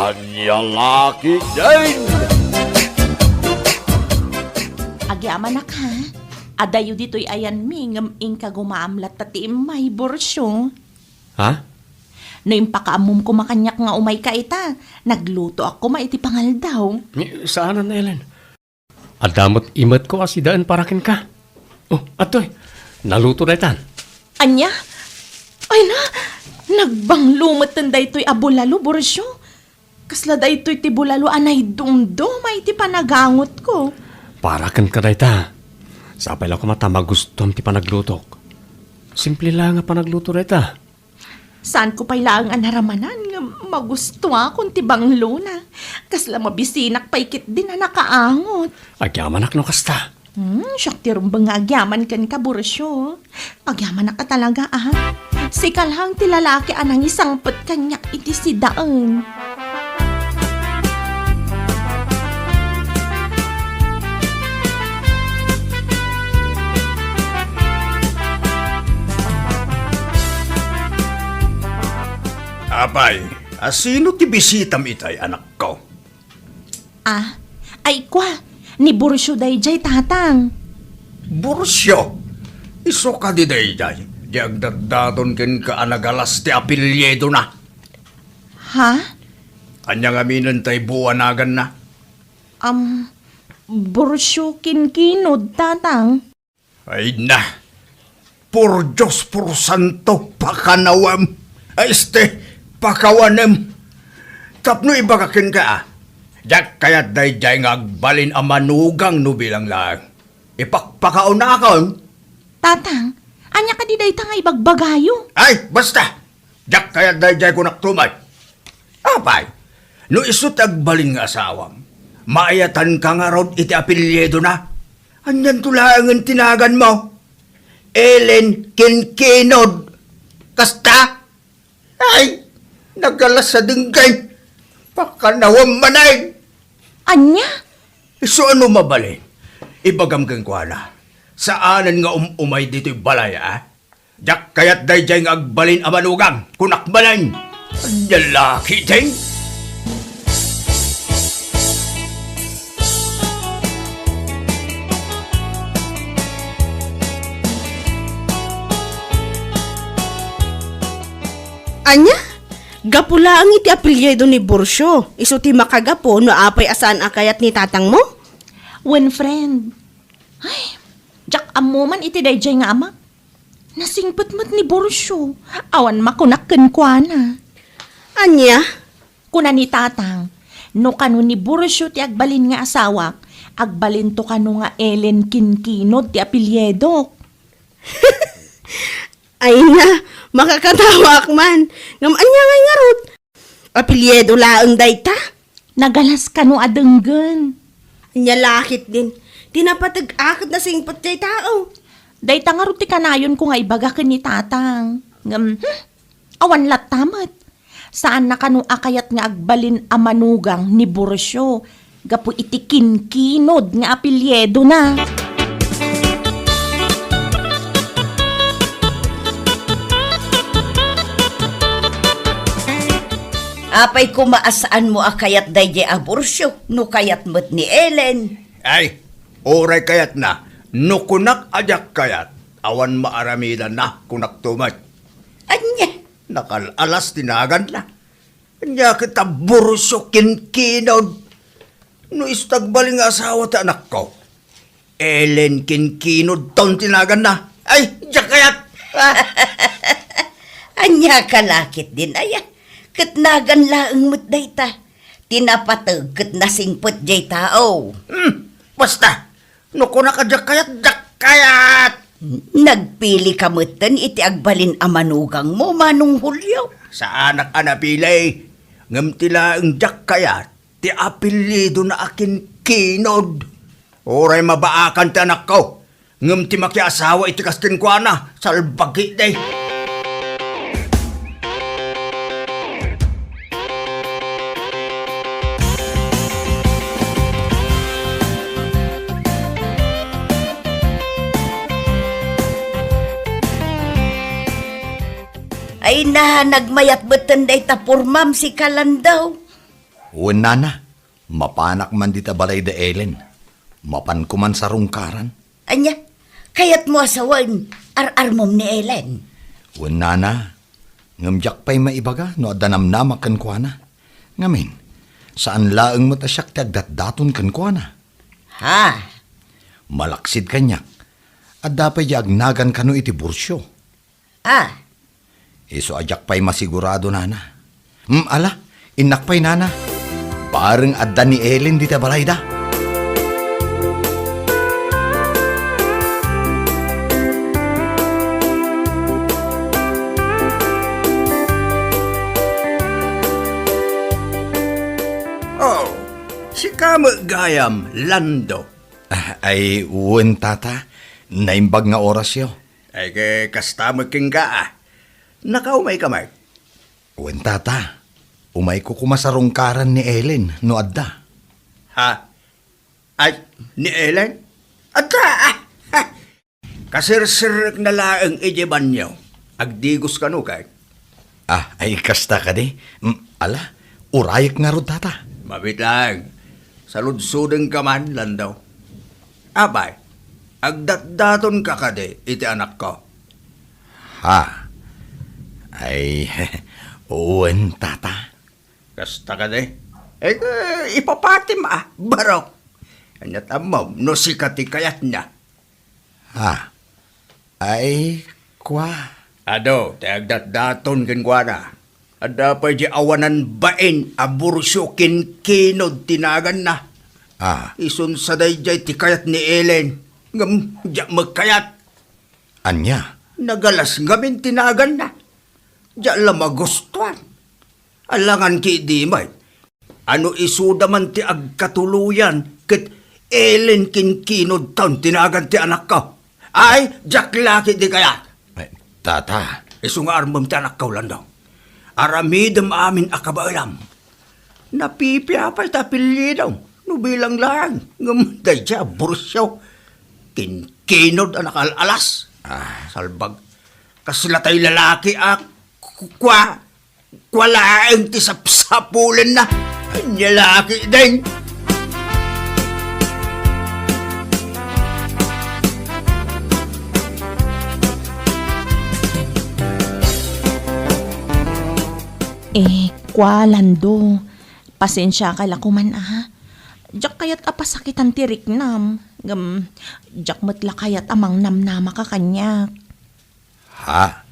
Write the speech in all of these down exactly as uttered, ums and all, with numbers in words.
Ania la ketdin? Agyamanak, ha? Adayo ditoy ayanmi ngem inka gumaam latta ti immay, Bursio. Ha? No impakaammom koma kaniak nga umayka ita, naglutoak koma iti pangaldaw. Ni, saanen, Ellen. Adda met imetko a sidaen para kenka. Oh, adtoy. Naluto daytan. Ania? Ay na, nagbanglo metten daytoy a bulalo, Bursio. Kasla daytoy ti bulalo a naidumduma iti panagangotko. Para kenka dayta. Sapay la koma ta magustuam ti panaglutok. Simple la nga panagluto dayta. Saanko pay laeng a naramanan nga magustuakon ti banglona. Kasla mabisinak pay ketdin a nakaangot. Agyamanak no kasta. Hmm, siak ti rumbeng nga agyaman kenka, Bursio. Agyamanak a talaga, ah. Sika laeng ti lalaki a nangisangpet kaniak iti sidaen. Apay, a sino ti bisitam itay, anakko? Ah, ay kua, ni Bursio dayjay, tatang. Bursio? Isu kadi dayjay, di agdatdaton kenka a nagalas ti apelyidona? Ha? Ania ngamin tay buanaganna? Am, Bursio Kinkinod, tatang. Ay na, por Dios, por santo, pakanawem. Ay, este, pakawanem. Tapno ibaga kenka, ah. Diak kayat dayjay nga agbalin a manugang no bilang laeng. Ipakpakaunakon. Tatang, ania kadi dayta nga ibagbagayo? Ay, basta! Diak kayat dayjay, kunak tumet. Apay, no isu ti agbalin nga asawam, maayatanka ngarud iti apelyidona? Anianto laengen ti naganmo? Ellen Kinkinod. Kasta? Ay, nagalas a denggem. Pakanawem manen. Ania? Isu a no mabalin, ibagam kenkuana, saanen nga um-umay ditoy balay, a? Diak kayat dayjay nga agbalin a manugang, kunak manen. Ania la ketdin? Ania? Gapu laeng iti apelyido ni Bursio, isu ti makagapu no apay a saan a kayat ni tatangmo? Wen, friend. Ay, diak ammo man iti dayjay nga amak. Nasingpet met ni Bursio. Awan makunak kenkuana. Ania? Kuna ni tatang, no kano ni Bursio ti agbalin nga asawak, agbalinto kano nga Ellen Kinkinod ti apelyidok. Ay na, makakatawaak man. Ngem ania ngay ngarud? Apelyido laeng dayta? Nagalas kano a denggen. Ania la ketdin, ti napateg-ak ket nasingpet jay tao. Dayta ngarud ti kanayonko nga ibaga ken ni tatang. Ngem, hmm, awan latta met. Saanna kano a kayat nga agbalin a manugang ni Bursio gapu iti Kinkinod nga apelyidona. Apay koma a saanmo a kayat dayjay a Bursio no kayat met ni Ellen? Ay, uray kayatna, no kunak a diak kayat, awan maaramidanna, kunakto met. Ania? Nakal-alas ti naganna. Ania ket a Bursio Kinkinod? No isu ti agbalin nga asawa ti anakko, Ellen Kinkinodton ti naganna. Ay, diak kayat! Ania ka la ketdin, aya? Ket nagan laeng met dayta. Ti napateg ket nasingpet jay tao. Hmm, basta, no kunak a diak kayat, diak kayat! Nagpili ka metten iti agbalin a manugangmo, Manong Julio? Saanak a napili, ngem ti laeng diak kayat, ti apelyidona a Kinkinod. Uray mabaakan ti anakko, ngem ti makiasawa iti kas kenkuana, salbagi day. Ay na, nagmayat metten dayta pormam, sika, Landau. Wen, nana, mapanak man dita balay da Ellen. Mapanko man sarungkaran. Ania? Kayatmo a sawen, ar-armom ni Ellen? Wen, nana, ngem diak pay maibaga no adda namnamak kenkuana. Ngamin, saan laeng met a siak ti agdatdaton kenkuana. Ha? Malaksid kaniak, adda pay di agnagan kano iti Burcio. Ah. Isu a diak pay masigurado, nana. Hmm, ala, innak pay, nana. Bareng adda ni Ellen dita balayda. Oh, sika met gayam, Lando. Ah, ay, wen, tata. Naimbag nga orasyo. Ay, ke, kasta met kenka, a. Nakaumayka met? Wen, tata. Umayko koma sarungkaran ni Ellen no adda. Ha? Ay, ni Ellen? Adda, a! Ha! Kaserserrekna laeng idiay banio. Agdigos kano, kay? Ah, ay, kasta kadi? Mm, ala, urayek ngarud, tata. Mabiit laeng. Saludsodengka man, Lando. Apay, agdatdatonka kadi iti anakko? Ha? Ay, wen, tata. Kasta kadi? Eh, eh, ipapatim, a, barok. Ania't ammom no sika ti kayatna? Ha? Ay, kua. Adu, ti agdatdaton kenkuana. Adda pay di awanan bain a Burcio Kinkinod ti naganna. Ah. Isun sa daydiay ti kayat ni Ellen. Ngem, diak met kayat. Ania? Nagalas ngamin ti naganna. Diak la magustuan. Alangan ki idi met. Ano isuda man ti agkatuloyan ket Ellen Kinkinod taon ti nagan ti anakko. Ay, diak la ketdi kayat. Eh, tata. Isu nga armem ti anakko, Lando. Aramidem amin a kabaelam. Napipia pay ti apelyido no bilang laeng, ngem daydiay a Burcio, Kinkinod a nakaal-alas. Ah. Salbag. Kasla tay lalaki a ku-, kua, kua laeng ti sapsapulenna. Ania la ketdin? Eh, kua, Lando, pasensiaka la koman, a. Diak kayat a pasakitan ti riknam, ngem diak met la kayat a mangnamnamaka kaniak. Ha?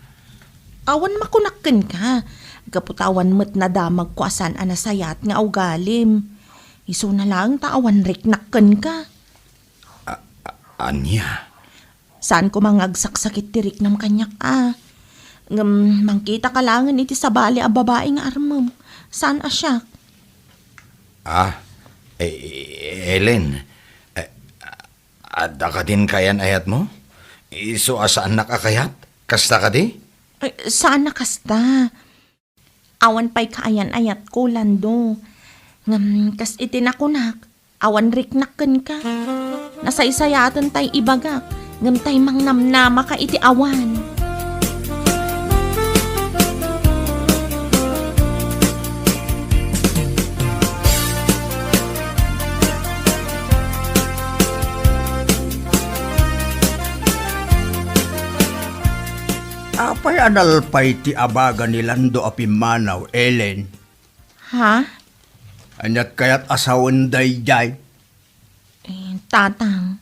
Awan makunak kenka, gapu ta awan met nadamagko a saan a nasayaat nga ugalim. Isuna laeng ta awan riknak kenka. A-, a-, ania? Saan koma nga agsaksakit ti riknam kaniak, a. Ngem mangkitaka laengen iti sabali a babai nga armem. Saan a siak. Ah, eh, Ellen, eh, adda kadin kaayan-ayatmo? Isu a saannak a kayat? Kasta kadi? Ay, saan a kasta. Awan pay kaayan-ayatko, Lando. Ngem kas iti nakunak, awan riknak kenka. Nasaysayaaten tay ibagak, ngem tay mangnamnamaka iti awan. Apay a nalpay ti abaga ni Lando a pimmanaw, Ellen? Ha? Ania't kayat a sawen daydiay? Eh, Tatang,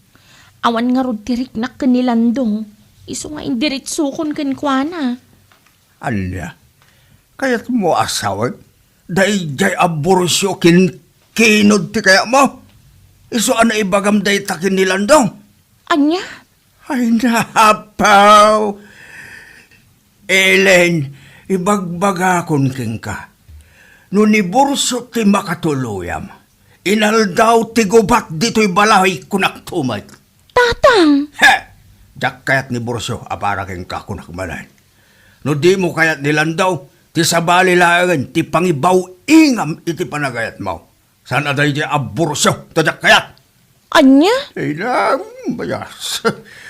awan ngarud ti riknak ken ni Lando. Isu nga indiritsokon kenkuana. Ania? Kayatmo a sawen? Daydiay a Burcio Kinkinod ti kayatmo? Isu a naibagam dayta ken ni Lando? Ania? Ay, napaw! Ellen, ibagbagakon kenka, no ni Burcio ti makatuluyam, inaldaw ti gubat ditoy balay, kunak to met. Tatang! He! Diak kayat ni Burcio a para kenka, kunak manen. No dimo kayat ni Lando, ti sabali laengen ti pangibaw-ingam iti panagayatmo. Saan a daydiay a Burcio ta diak kayat? Ania? Ay, na, bayas.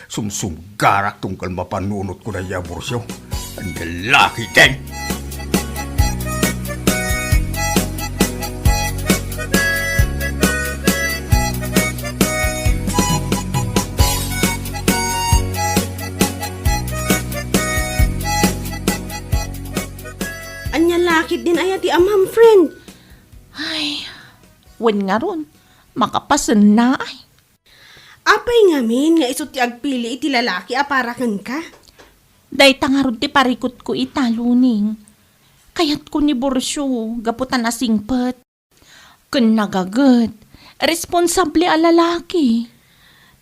Sumsumgarak tunggal mapanunotko daydiay a Burcio. Ania la ketdin? Akit din aya ti amam, friend. Ay, wen ngarud, makapasenna ay. Apay ngamin nga isu ti agpili iti lalaki a para kenka? Dayta ngarud ti parikutko ita, Luning. Kayatko ni Borcio gapu ta nasingpet. Ken nagaget, responsable a lalaki.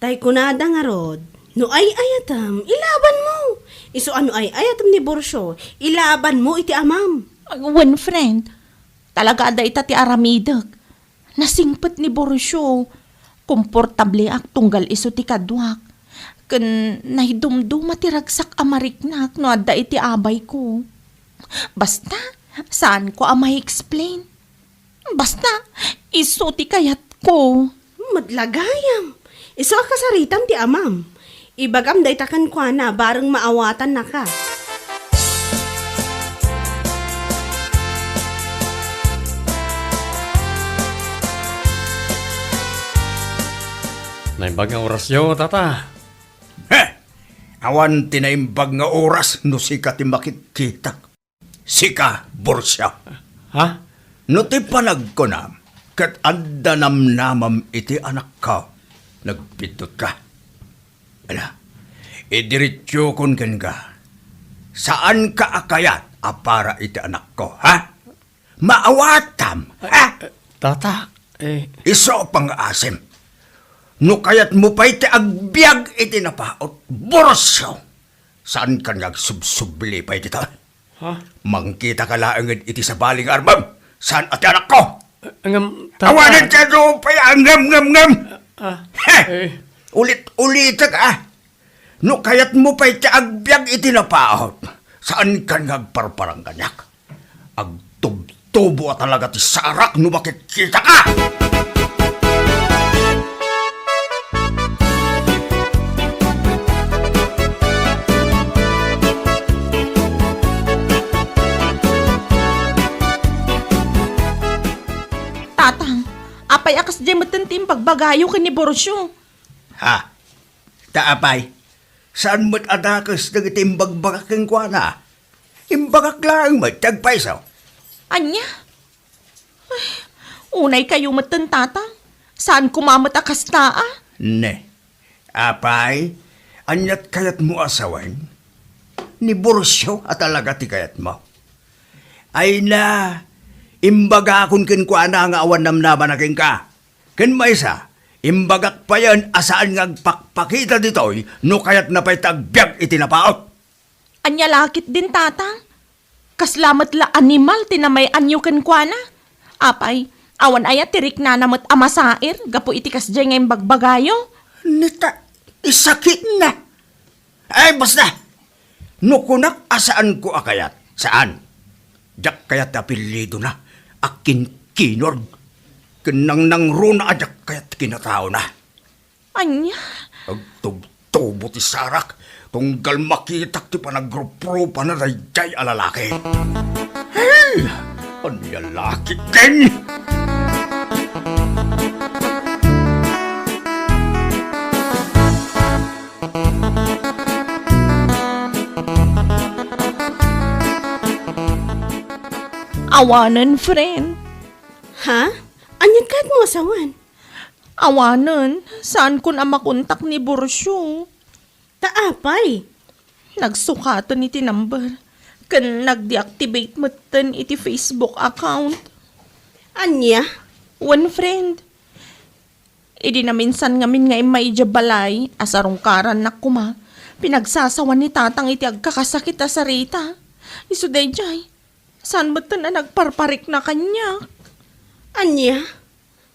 Tay kunada ngarud, no ay-ayatem, ilabanmo. Isu a no ay-ayatem ni Borcio, ilabanmo iti amam. Wen, friend, talaga a dayta ti aramidek. Nasingpet ni Borcio. Komportableak tunggal isu ti kaduak. Ken naidumduma ti ragsak a mariknak no adda iti abayko. Basta, saanko a ma-explain. Basta, isu ti kayatko. Met la gayam. Isu a kasaritam ti amam. Ibagam dayta kenkuana bareng maawatannaka. Naimbag nga orasyo, tata. He! Awan ti naimbag nga oras no sika ti makitkitak. Sika, Borcio. Ha? No ti panagkunam, ket adda namnamam iti anakko, nagpiddotka. Ala, idiretsokon kenka. Saanka a kayat a para iti anakko, ha? Maawatam, ha? Eh, tata, eh. Isu a pangngaasim. No kayatmo pay ti agbiag iti napaut, Borcio, saankan nga agsubsubli pay dita. Ha? Mangkitaka laeng iti sabali nga armem. Saan a ti anakko? Ngem, tata. Awanen ti adu pay a ngem, ngem, ngem. Ah, he! Eh. Ulit-ulitek, ah. No kayatmo pay ti agbiag iti napaut, saankan nga agparparang kaniak. Agtubtubo a talaga ti sarak no makitkitaka! Tatang, apay a kasdiay metten ti imbagbagayo ken ni Borcio? Ha? Ta apay, saan met a dakes dagiti imbagbagak kenkuana? Imbagak laeng met ti agpayso. Ania? Ay, unay kayo metten, Tatang. Saan koma met a kasta, a? Ne. Apay, aniat kayatmo a sawen? Ni Borcio a talaga ti kayatmo. Ay na, imbagakon kenkuana nga awan namnamana kenka. Ken maysa, imbagak payen a saan nga agpakpakita ditoy no kayatna pay ti agbiag iti napaut. Ania la ketdin, Tatang? Kasla met la animal ti namay-anyo kenkuana? Apay, awan aya ti riknana met a masair gapu iti kasdiay nga imbagbagayo? Neta, isakitna. Ay, basta! No kunak a saanko a kayat, saan. Diak kayat ti apellidona a kinkinord. Ken nangnangruna a diak kayat ti kinataona. Ania? Agtubtubo ti sarak, tunggal makitak ti panagrupropana daydiay a lalaki. Hey! Ania la ketdin? Awanen, friend. Ha? Aniat kayatmo a sawen? Awanen, saankon a makontak ni Borcio. Ta apay? Nagsukaten iti number, ken nag-deactivate metten iti Facebook account. Ania? Wen, friend. Idi naminsan ngamin nga immay idiay balay, asarungkarannak koma, pinagsasawan ni Tatang iti agkakasakit a sarita. Isu daydiay, saan metten a nagparparikna kaniak. Ania?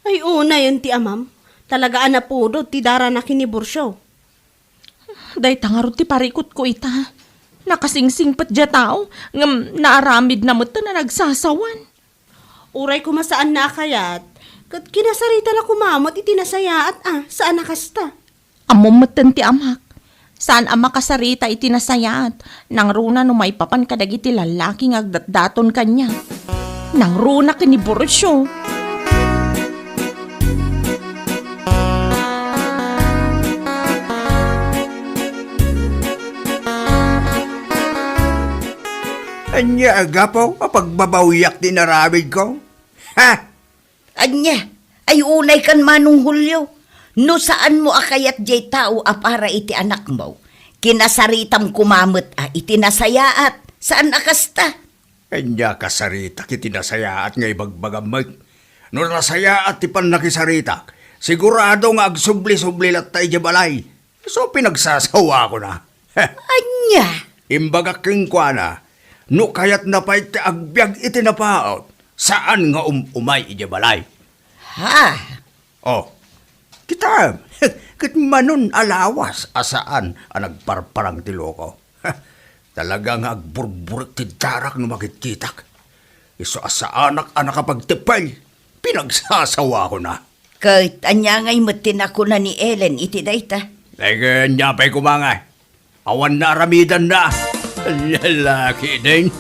Ay, unayen ti amam. Talaga a napudot ti darana ken ni Borcio. Dayta ngarud ti parikutko ita. Nakasingsingpet diay tao, ngem naaramidna metten a nagsasawan. Uray koma saanna a kayat, ket kinasaritana koma met iti nasayaat a, saan a kasta. Ammom metten ti amak. Saan a makasarita iti nasayaat, nangruna no maipapan kadagiti lallaki nga agdatdaton kaniak. Nangruna ken ni Borcio. Ay, Ania a gapu a pagbabawiak ti inaramidko? Ha? Ania? Ay unay kan Manong Julio. No saanmo a kayat diay tao a para iti anakmo, kinasaritam koma met a iti nasayaat. Saan a kasta? Ania kasaritak iti nasayaat nga ibagbagam met? No nasayaat ti pannakisaritak, sigurado nga agsubli-subli latta idiay balay. So, pinagsasawakona. Ania? Imbagak kenkuana, no kayatna pay ti agbiag iti napaut, saan nga um-umay idiay balay. Ha? Oh, kitam, ket manon a lawas a saan a nagparparang ti loko. Talaga nga agburburek ti darak no makitkitak. Isu a saanak a nakapagteppel, pinagsasawakona. Ket ania ngay met ti nakuna ni Ellen iti dayta? Ay, ket ania pay koma nga? Awan naaramidanna. Lalaki din.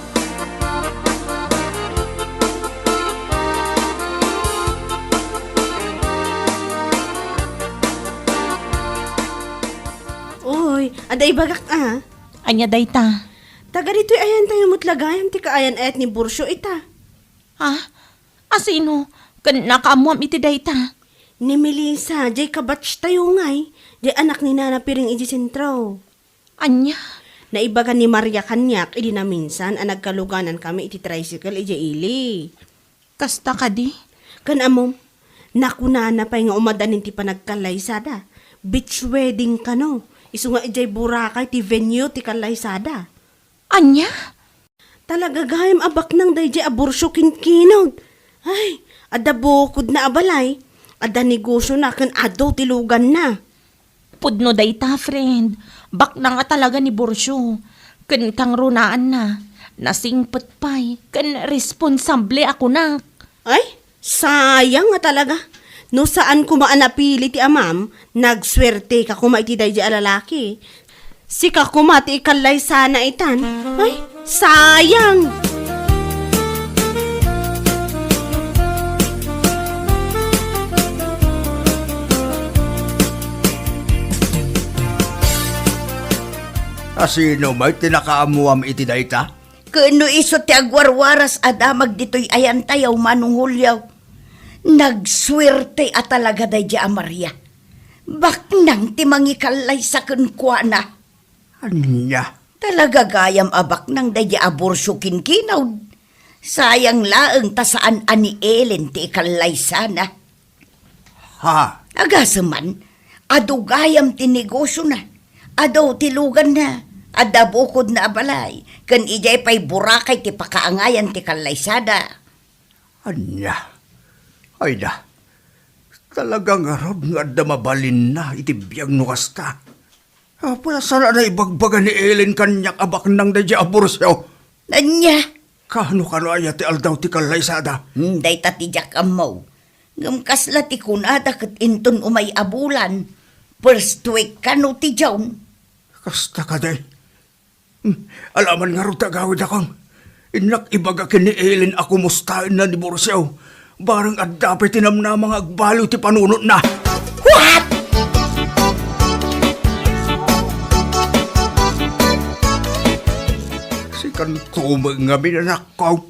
Uy, adda ibagak a. Ania dayta? Taga ditoy ayantayo met la gayam ti kaayan-ayat ni Burcio ita. Ha? Asino? Ken nakaammoam iti dayta? Ni Melissa, jay kabatchtayo ngay, jay anak ni Nana Piring iti sentro. Ania? Naibaga ni Maria kaniak idi naminsan a nagkaluganankami iti tricycle idiay ili. Kasta kadi? Ken ammom, nakunana pay nga umadanin ti panagkallaysada. Beach wedding kano. Isu nga idiay Boracay ti venue ti kallaysada. Ania? Talaga gayam a baknang daydiay a Burcio ken Kinod. Ay, adda bukodna a balay, adda negosiona ken adu ti luganna. Pudno dayta, friend. Baknang a talaga ni Burcio. Ken kangrunaanna, nasingpet pay, ken responsable a kunak. Ay, sayang nga talaga. No saan koma a napili ti amam, nagsuerteka koma iti daydiay a lalaki. Sika koma ti ikallaysana itan. Ay, sayang! Asino met ti nakaammoam iti dayta? Ken no isu ti agwarwaras a damag ditoy ayantayo, Manong Julio. Nagsuerte a talaga daydiay a Maria. Baknang ti mangikallaysa kenkuana. Ania? Talaga gayam a baknang daydiay a Burcio ken Kinod. Sayang laeng ta saan a ni Ellen ti ikallaysana. Ha? Agasem man, adu gayam ti negosiona. Adu ti luganna, adda bukodna a balay, ken idiay pay Boracay ti pakaangayan ti kallaysada. Ania? Ayda, talaga ngarud nga adda mabalinna iti biag no kasta. Apay a saan a naibagbaga ni Ellen kaniak a baknang daydiay a Burcio? Ania? Kano, kano aya ti aldaw ti kallaysada? Hmm, dayta ti diak ammo. Ngem kasla ti kunada ket inton umay a bulan, first week kano ti June. Kasta kadi? Hmm, alaman ngarud ti agawidakon. Innak ibaga ken ni Ellen a kumustaenna ni Burcio. Bareng adda pay ti namnama nga agbaliw ti panunotna. What? Sikan koma ngamin, anakko.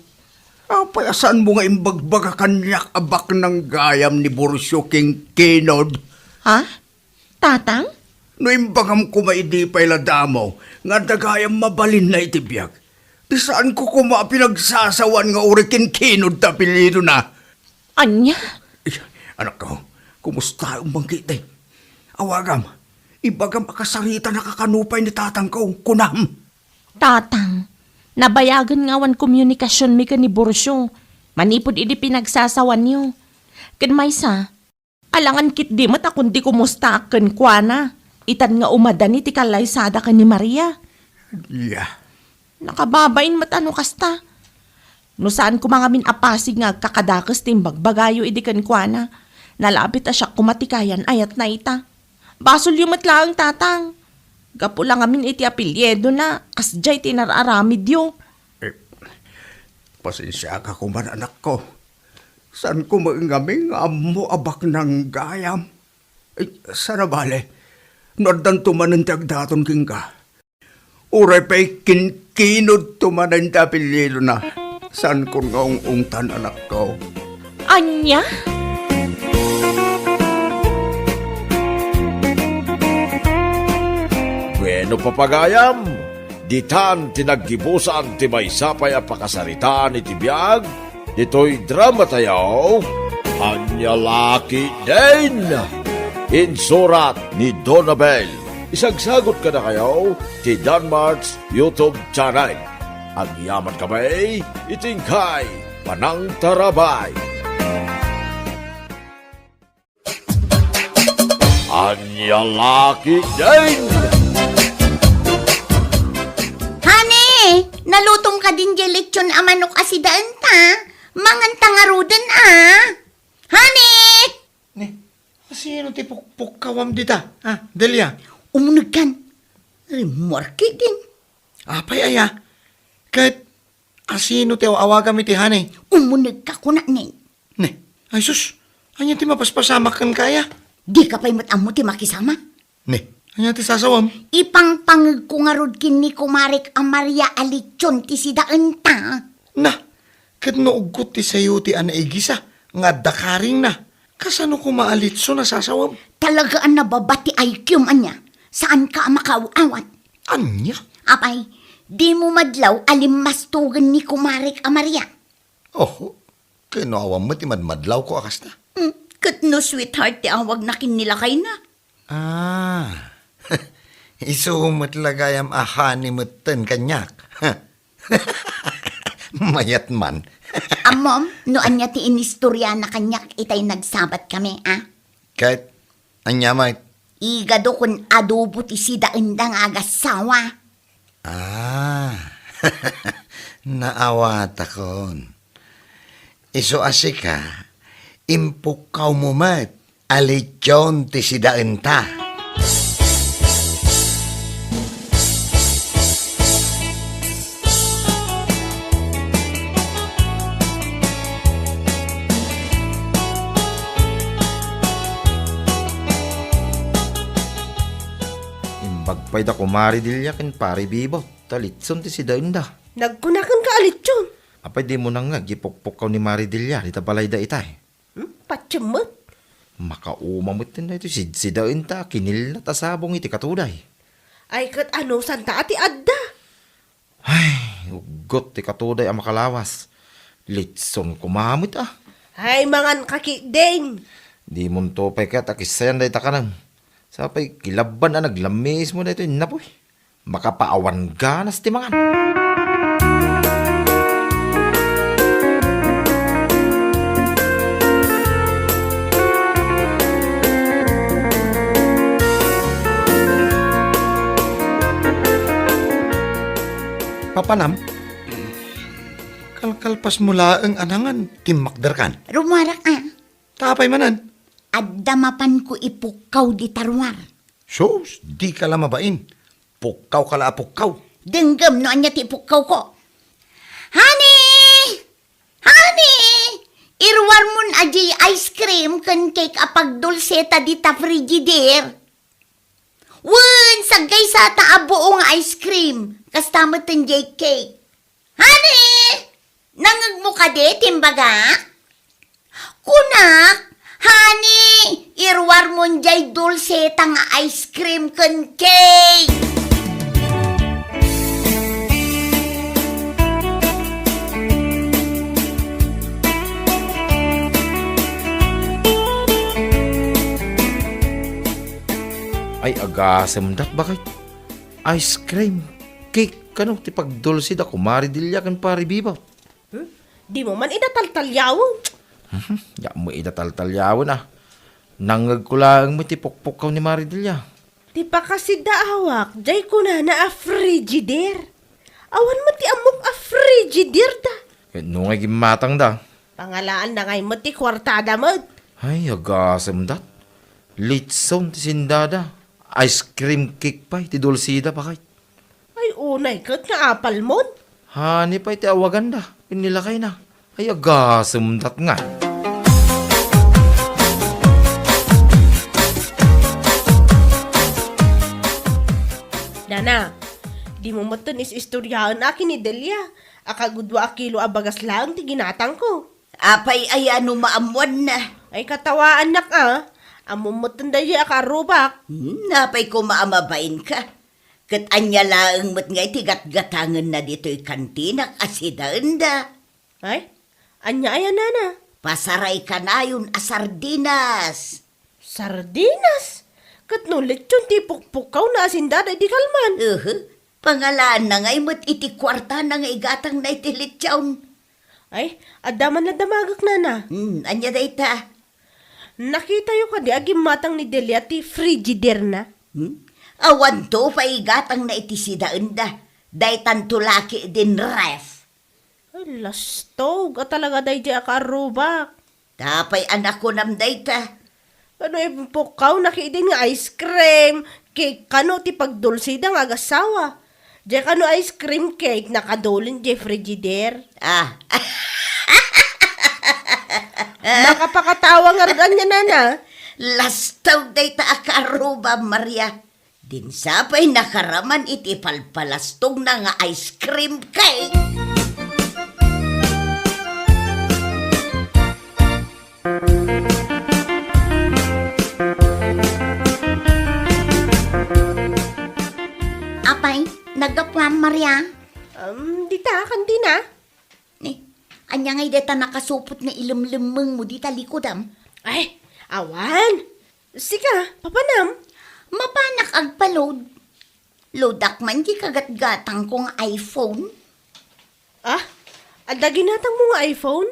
Apay a saanmo nga imbagbaga kaniak a baknang gayam ni Burcio ken Kinod? Ha? Tatang? No imbagam koma idi pay la damo nga adda gayam mabalinna iti biag, ti saanko koma a pinagsasawan nga uray ken Kinod ti apelyidona. Ania? Ay, anakko, kumustaem man ketdi? Awagam, ibagam a kasaritanaka kano pay ni tatangko, kunam. Tatang, nabayagen nga awan komunikasionmi ken ni Burcio manipud idi pinagsasawanyo. Ken maysa, alangan ketdi met a kundi kumustaak kenkuana, itan nga umadani ti kallaysada ken ni Maria. Ya. Nakababain met a no kasta. No saan koma ngamin a pasig nga agkakadakes ti imbagbagayo idi kenkuana, nalabit a siak koma ti kayan-ayatna ita. Basolyo met laeng, Tatang. Gapu la ngamin iti apelyidona, kasdiay ti inar-aramidyo. Eh, pasensiaka koma, anakko. Saanko met ngamin nga ammo a baknang gayam. Eh, saan a bale, no addanto manen ti agdaton kenka. Uray pay ken Kinudto manen ti apelyidona. Saankon nga ung-ungtan, anakko. Ania? Bueno, papagayam, ditan ti naggibusan ti maysa pay a pakasaritaan iti biag ditoy dramatayo, Ania La Ketdin. Insurat ni Donabel. Isagsagut kadakayo ti Danmart's YouTube channel. Agyaman kami iti inkay panangtarabay. Ania La Ketdin! Honey, nalutom kadin diay lechon a manok a sidaenta? Manganta ngaruden a. Honey! Ni, asino ti pukpukkawam dita? Ah, Delia? Umunegkan. Rimmuarki din. Apay aya? Ket asino ti aw-awagam iti honey? Umunegka, kuna ni. Ni, ay sus, ania ti mapaspasamak kenka aya? Dika pay met ammo ti makisama. Ni, ania ti sasawem? Ipangpangegko ngarud ken ni kumarek a Maria a lechon ti sidaenta. Na, ket no uggot ti sayo ti a naigisa nga adda karingna, kasano koma a lechon a sasawem? Talaga a nababa ti I Q-m, ania? Saanka a makaaw-awat. Ania? Apay, dimo madlaw a limmastogen ni kumarek a Maria? Oh, ken no awan met ti madmadlawko a kasta. Hmm, ket no sweetheart ti awagna ken ni lakayna? Ah, isu met la gayam a honey metten kaniak. Mayat man. Ammom, no ania ti inistoriana kaniak itay nagsabat kami, a? Ket, ania met? Igado ken adobo ti sidaenda nga agassawa. Ah, naawatakon. Isu a sika, impukkawmo met a lechon ti sidaenta. Imbag pay da Kumare Delia ken Pare Bibot ta lechon ti sidaenda. Nagkuna kenka a lechon. Apay, dimo nangngeg ti pukpukkaw ni Mare Delia dita balayda itay? Hmm? Patiem met. Makauma met daytoy sidsidaenta a kinillat a sabong iti katuday. Ay, ket anusanta a ti adda? Ay, uggot ti katuday a makalawas. Lechon koma met a. Ay, manganka ketdin. Dimonto pay ket a kissayan dayta kanem. Sapay kilabban a naglammiismo daytoy innapoy. Makapaawan ganas ti mangan. Papanam, kalkalpasmo laeng a nangan, timmakderkan. Rumuarak a. Ta apay manen? Adda mapanko ipukkaw dita ruar. Sus, dika la mabain. Pukkawka la a pukkaw. Denggem no ania ti ipukkawko. Honey! Honey! Iruarmon a diay ice cream ken cake a pagdulseta dita frigider. Wen, saggaysata a buo nga ice cream. Kasta met diay cake. Honey! Nangngegmo kadi ti imbagak? Kunak, honey, iruarmon diay dulseta nga ice cream ken cake. Ay, agasem dat, bakit? Ice cream, cake, kano ti pagdulsi da Kumare Delia ken Pare Bibot? Hmm? Dimo man ida taltaliawen. Mhm, diak mo ida taltaliawen, a. Nangngegko laeng met ti pukpukkaw ni Mare Delia. Ti pakasidaawak, diay kunana a frigider. Awan met ti ammok a frigider da. Ket no ngay gimmatangda? Pangalaanna ngay met ti kuartada met. Ay, agasem dat. Litson ti sindada. Ice cream cake pay ti dulsida, bakit? Ay, unay ket nga apalmon. Honey pay ti awaganda ken ni lakayna. Ay, agasem dat nga. Nana, Dimo metten is-istoryaen a ken ni Delia a kagudua a kilo a bagas laeng ti ginatangko. Apay aya no maammoanna? Ay, katawaannak a. Ammom metten daydi a kaarrubak. Hmm, apay koma a mabainka? Ket ania laeng met ngay ti gatgatangenna ditoy kantinak a sidaenda? Ay, ania aya, nana? Pasaray kanayon a sardinas. Sardinas? Ket no lechon ti pukpukkawna a sindada idi kalman? Uhu. Pangalaanna ngay met iti kuartana nga igatangna iti lechon. Ay, adda man la damagek, nana. Hmm, ania dayta? Nakitayo kadi a gimmatang ni Delia ti frigiderna? Hmm? Awanto pay igatangna iti sidaenda. Daytanto la ketdin ref. Ay, lastog a talaga daydi a kaarrubak. Apay a nakunam dayta? Ano, impukkawna ketdin nga ice cream, cake kano ti pagdulsida nga agassawa. Diay kano ice cream cake, nakadulin diay frigider. Ah. Makapakatawa ngarud ania, nana? Lastog dayta a kaarrubak, Maria. Dinsa pay nakaraman iti palpalastogna nga ice cream cake. Apay, naggapuam, Maria? Um, dita, kantina. Ni, ania ngay dayta nakasupot nga ilemlemmengmo dita likodam? Ay, awan. Sika, papanam? Mapanak agpa-load. Loadak man ti kagatgatangko nga iPhone. Ah, adda ginatangmo nga iPhone?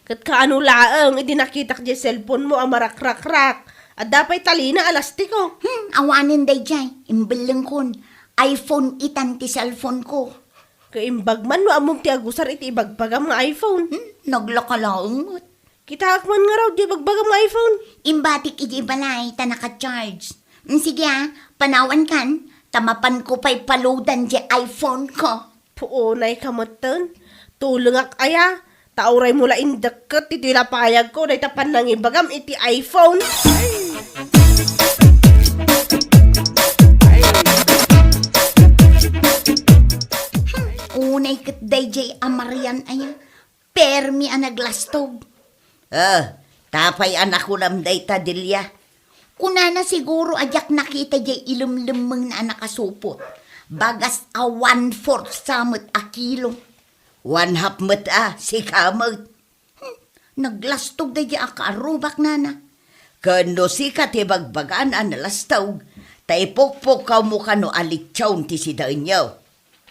Ket kaano laeng idi nakitak diay cellphone mo a marakrakrak? Adda pay talina a lastiko. Hmm, awanen daydiay. Imbellengkon. iPhone itan ti cellphone ko. Kaimbag man no ammom ti agusar iti ibagbagam nga iPhone. Hmm, naglaka laeng met. Kitaek man ngarud diay ibagbagam nga iPhone. Imbatik idiay balay ta naka-charge. Mm, sige a, panawankan, ta mapanko pay pa-loadan diay iPhone ko. Puonay ka metten. Tulengak aya, ta uraymo la indekket ti lapayagko dayta pannangibagam iti iPhone. Hmm, unay ket daydiay a Marian aya. Permi a naglastog. Ah, apay a nakunam dayta, Delia? Kunana siguro a diak nakita diay ilemlemmengna a nakasupot. Bagas a one-fourth sa met a kilo. One-half met a, sika met. Hmm, naglastog daydiay a kaarrubak, nana. Ken no sika ti bagbagana a nalastog, ta ipukpukkawmo kano a lechon ti sidaenyo.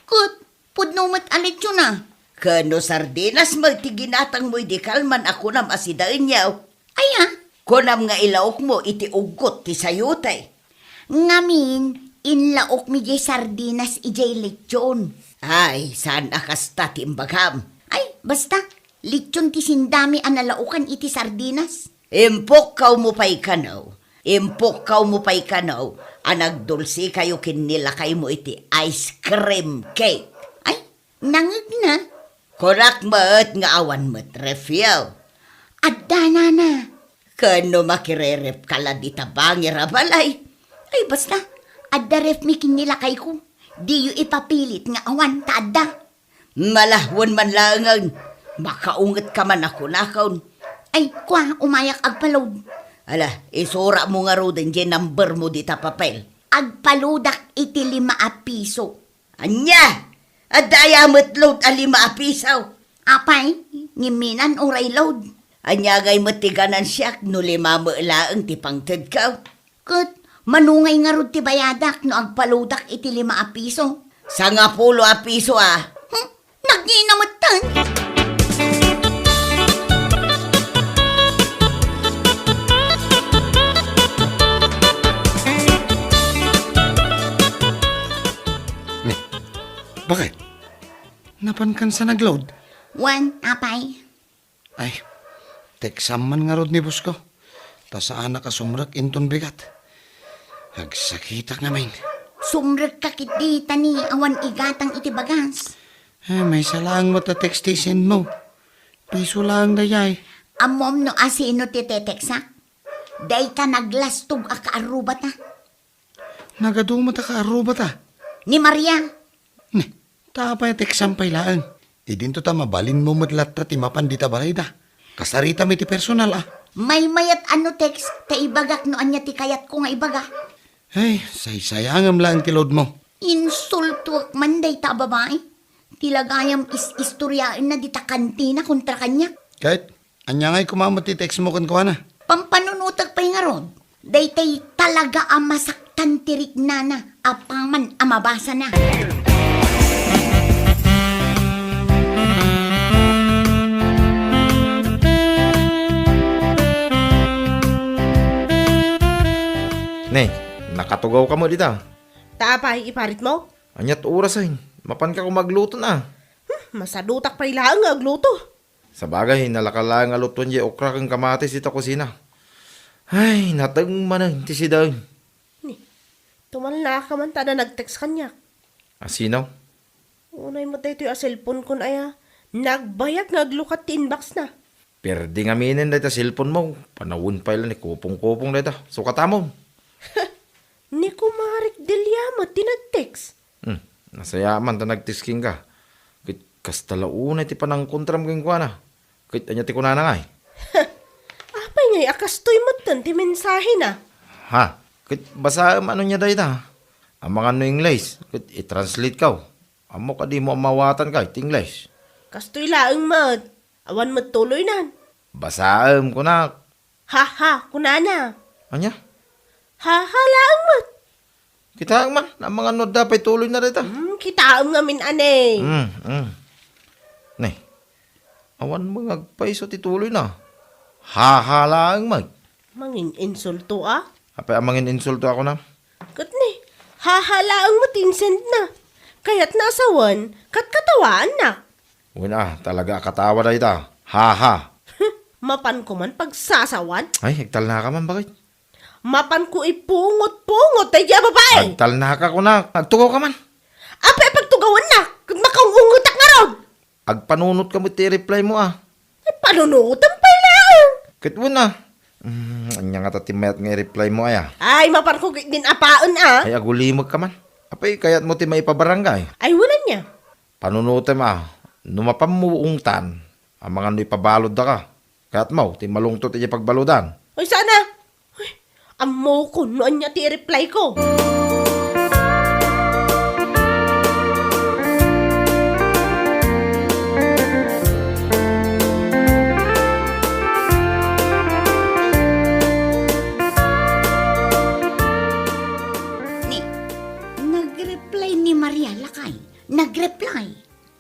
Ket pudno met a lechon a. Ken no sardinas met ti ginatangmo idi kalman a kunam a sidaenyo. Aya? Kunam nga ilaokmo iti uggot ti sayote. Ngamin, inlaokmi diay sardinas idiay lechon. Ay, saan a kasta ti imbagam. Ay, basta, lechon ti sindami a nalaokan iti sardinas. Impukkawmo pay kano, impukkawmo pay kano a nagdulsikayo ken ni lakaymo iti ice cream cake. Ay, nangegna. Kunak met nga awan met refyo. Adda, nana. Ken no makirerepka la dita bangir a balay. Ay, basta, adda refmi ken ni lakayko. Diyo ipapilit nga awan ta adda. Malahuen man laengen, makaungetka man a kunakon. Ay, kua, umayak agpa-load. Ala, isuratmo ngaruden diay numbermo dita papel. Agpa-loadak iti lima a piso. Ania? Adda aya met load a lima a piso? Apay, ngimminan uray load. Ania ngay met ti ganansiak no lima met laeng ti pangtedko? Ket mano ngay ngarud ti bayadak no agpa-loadak iti lima a piso? Sangapulo a piso a. Hmm? Nagngina metten? Ni, bakit? Napankan sa nag-load? Wen, apay. Ay, teksam man ngarud ni boss ko. Ta saanak a sumrek inton bigat. Agsakitak ngamin. Sumrekka ketdi ta ni awan igatang iti bagas. Eh, maysa laeng met a text ti send mo. Piso laeng dayay. Ammom no asino ti teteksak? Dayta naglastog a kaarrubata. Nagadu met a kaarrubata. Ni Maria. Ne, ta apay a teksam pay laeng? Idinto ta mabalinmo met latta ti mapan dita balayda. Kasaritam iti personal a. Maymayat a no text ta ibagak no ania ti kayatko nga ibaga. Ay, saysayangem laeng ti loadmo. Insultuak man dayta a babai. Ti lagayam is-istoriaenna dita kantina kontra kaniak. Ket, ania ngay koma met ti textmo kenkuana? Pampanunotek pay ngarud. Daytay talaga a masaktan ti riknana apaman a mabasana. Ne, nakatugawka met dita. Ta apay, iparitmo? Aniat orasen? Mapanka koma agluto na. Hmm, masadutak pay laeng nga agluto. Sabagay, nalaka laeng a lutoen diay okra ken kamatis dita kusina. Ay, nateng manen ti sidaen. Ni, tumalnaka man ta adda nag-text kaniak. A sino? Unay met daytoy a cellphone kon aya. Nagbayag nga aglukat ti inbox na. Perdi ngaminen dayta cellphone mo. Panawen pay la ni kupong-kupong dayta. Sukatamon. Ni Kumarik Delia met ti nag-text. Hmm, nasayaat man ta nag-text kenka. Ket kasta la unay ti panangkontram kenkuana. Ket ania ti kunana ngay? Apay ngay a kastoy metten ti mensahena? Ha? Ket basaem no ania dayta. Amangan no Ingles, ket i-translate-kaw. Ammok a dimo a mawatanka iti Ingles. Kastoy laeng met. Awan met tuloynan. Basaem, kunak. Ha, ha, kunana. Ania? Ha, ha, laeng met. Kitaem man, amangan no adda pay tuloyna dayta. Hmm, kitaem ngamin, ane. Hmm, hmm. Ne. Awan met nga agpayso ti tuloyna. Ha, ha, laeng met. Mangin-insulto, a? Apay a mangin-insulto a kunam? Ket ne, ha, ha, laeng met ti insendna. Kayatna a sawen, ket katawaannak. Wen a, talaga a katawa dayta. Ha, ha. Mapanko man pagsasawan? Ay, agtalnaka man, bakit? Mapanko ipungot-pungot daydiay a babai! Agtalnaka, kunak. Agtugawka man. Apay a pagtugawannak? Ket makaung-ungetak ngarud! Agpanunotka met ti i-reply mo, a. Ay, panunotem pay laeng! Ket wen a. Hmm, ania ngata ti mayat nga i-reply mo, aya? Ay, mapanko ketdin apaen, a. Ay, agulimekka man. Apay, kayatmo ti maipabarangay? Ay, wen ania? Panunotem a, no mapanmo ungtan, amangan no ipabaloddaka. Kayatmo ti malungtot idiay pagbaludan. Ay, saan a? Ay, ammokon no ania ti i-reply ko. Ni, nag-reply ni Maria, lakay. Nag-reply.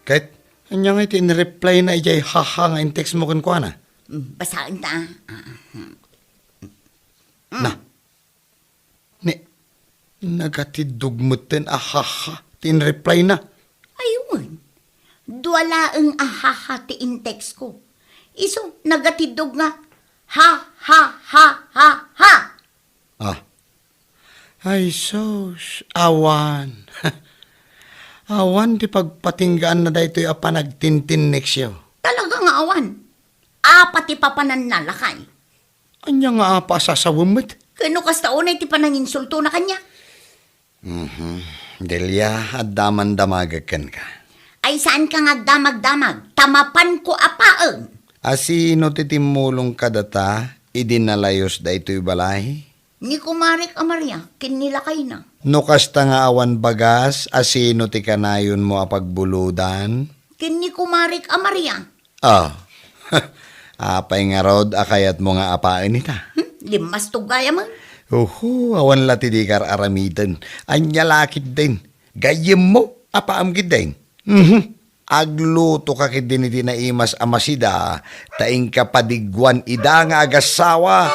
Ket, ania ngay ti in-reply na idiay haha nga in-text mo kenkuana? Mm, basaen ta. Ah, ah, hmm. Na. Ni, nagatiddog metten a haha ti in-reply na. Ay, wen. Dua laeng a haha ti in-text ko. Isu, nagatiddog nga ha, ha, ha, ha, ha. Ah. Ay, sus, awan. Awan ti pagpatinggaanna daytoy a panagtintinneksyo. Talaga nga awan. Apa ti papananna, lakay? Ania nga apa a sasawem met? Ken no kasta unay ti pananginsultona kaniak? Mhm. Delia, adda man damagek kenka. Ay, saanka nga agdamagdamag, ta mapanko a paen. A sino ti timmulong kadata idi nalayos daytoy balay? Ni kumarek a Maria ken ni lakayna. No kasta nga awan bagas, a sino ti kanayonmo a pagbuludan? Ken ni kumarek a Maria. Ah, apay ngarud a kayatmo nga apaen ita? Hmm, limmastog gayam. Oho, awan la ti dika ar-aramiden. Ania la ketdin? Gayyemmo, apaam ketdin. Mhm. Aglutoka ketdin iti naimas a masida, ta inka padigguan ida nga agassawa.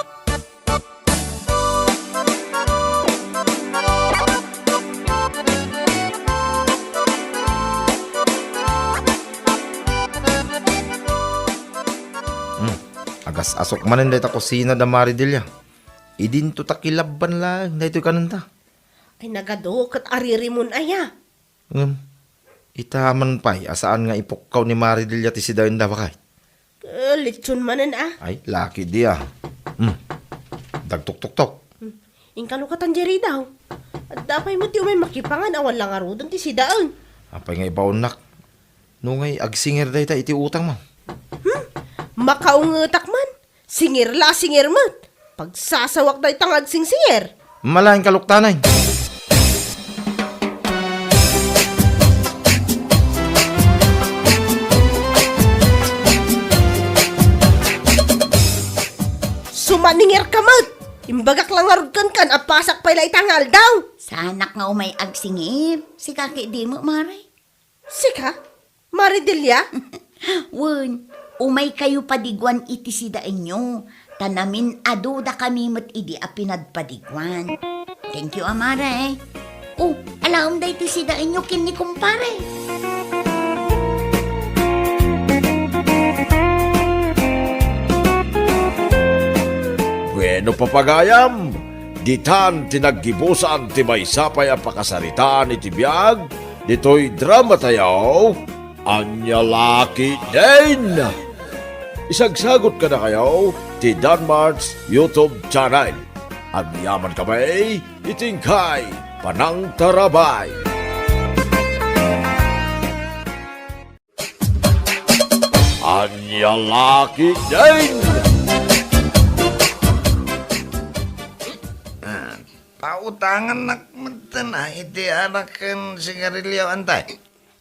Hmm. Agas-asok manen dayta kusina da Maridelia. Idinto ta kilabban laeng daytoy kanenta. Ay, nagadu ket aririmon aya. Ngem, ita man pay a saan nga ipukkaw ni Maridelia ti sidaenda, bakay? Eh, litson manen, a. Ay, laki di, a. Hmm. Dagtuktuktok. Hmm. Inkalukatan di ridaw. Adda pay met ti umay makipangan, awan la ngaruden ti sidaen. Apay nga ibaonnak? No ngay agsinger dayta iti utang, ma'am. Hmm? Makaungetak man. Singer la, singer met. Pagsasawak dayta nga agsinger. Malain kaluktanay. Sumaningerka met. Imbagak la ngarud kenka, apasak pay la ita nga aldaw. Saanak nga umay agsinger. Sika ketdi met, Mare. Sika? Mare Delia? Wen, umaykayo padiguan iti sidaenyo, ta namin-adudakami met idi a pinadpadiguan. Thank you, a Mare. O, alaem daytoy sidaenyo ken ni kumpare. Bueno, papagayam, ditan ti naggibusan ti maysa pay a pakasaritaan iti biag ditoy dramatayo, Ania La Ketdin. Isagsagut kadakayo ti Danmart's YouTube channel. Agyamankami iti inkay panangtarabay. Ania La Ketdin. Ah, pautangannak metten a iti arak ken sigarilio, antay.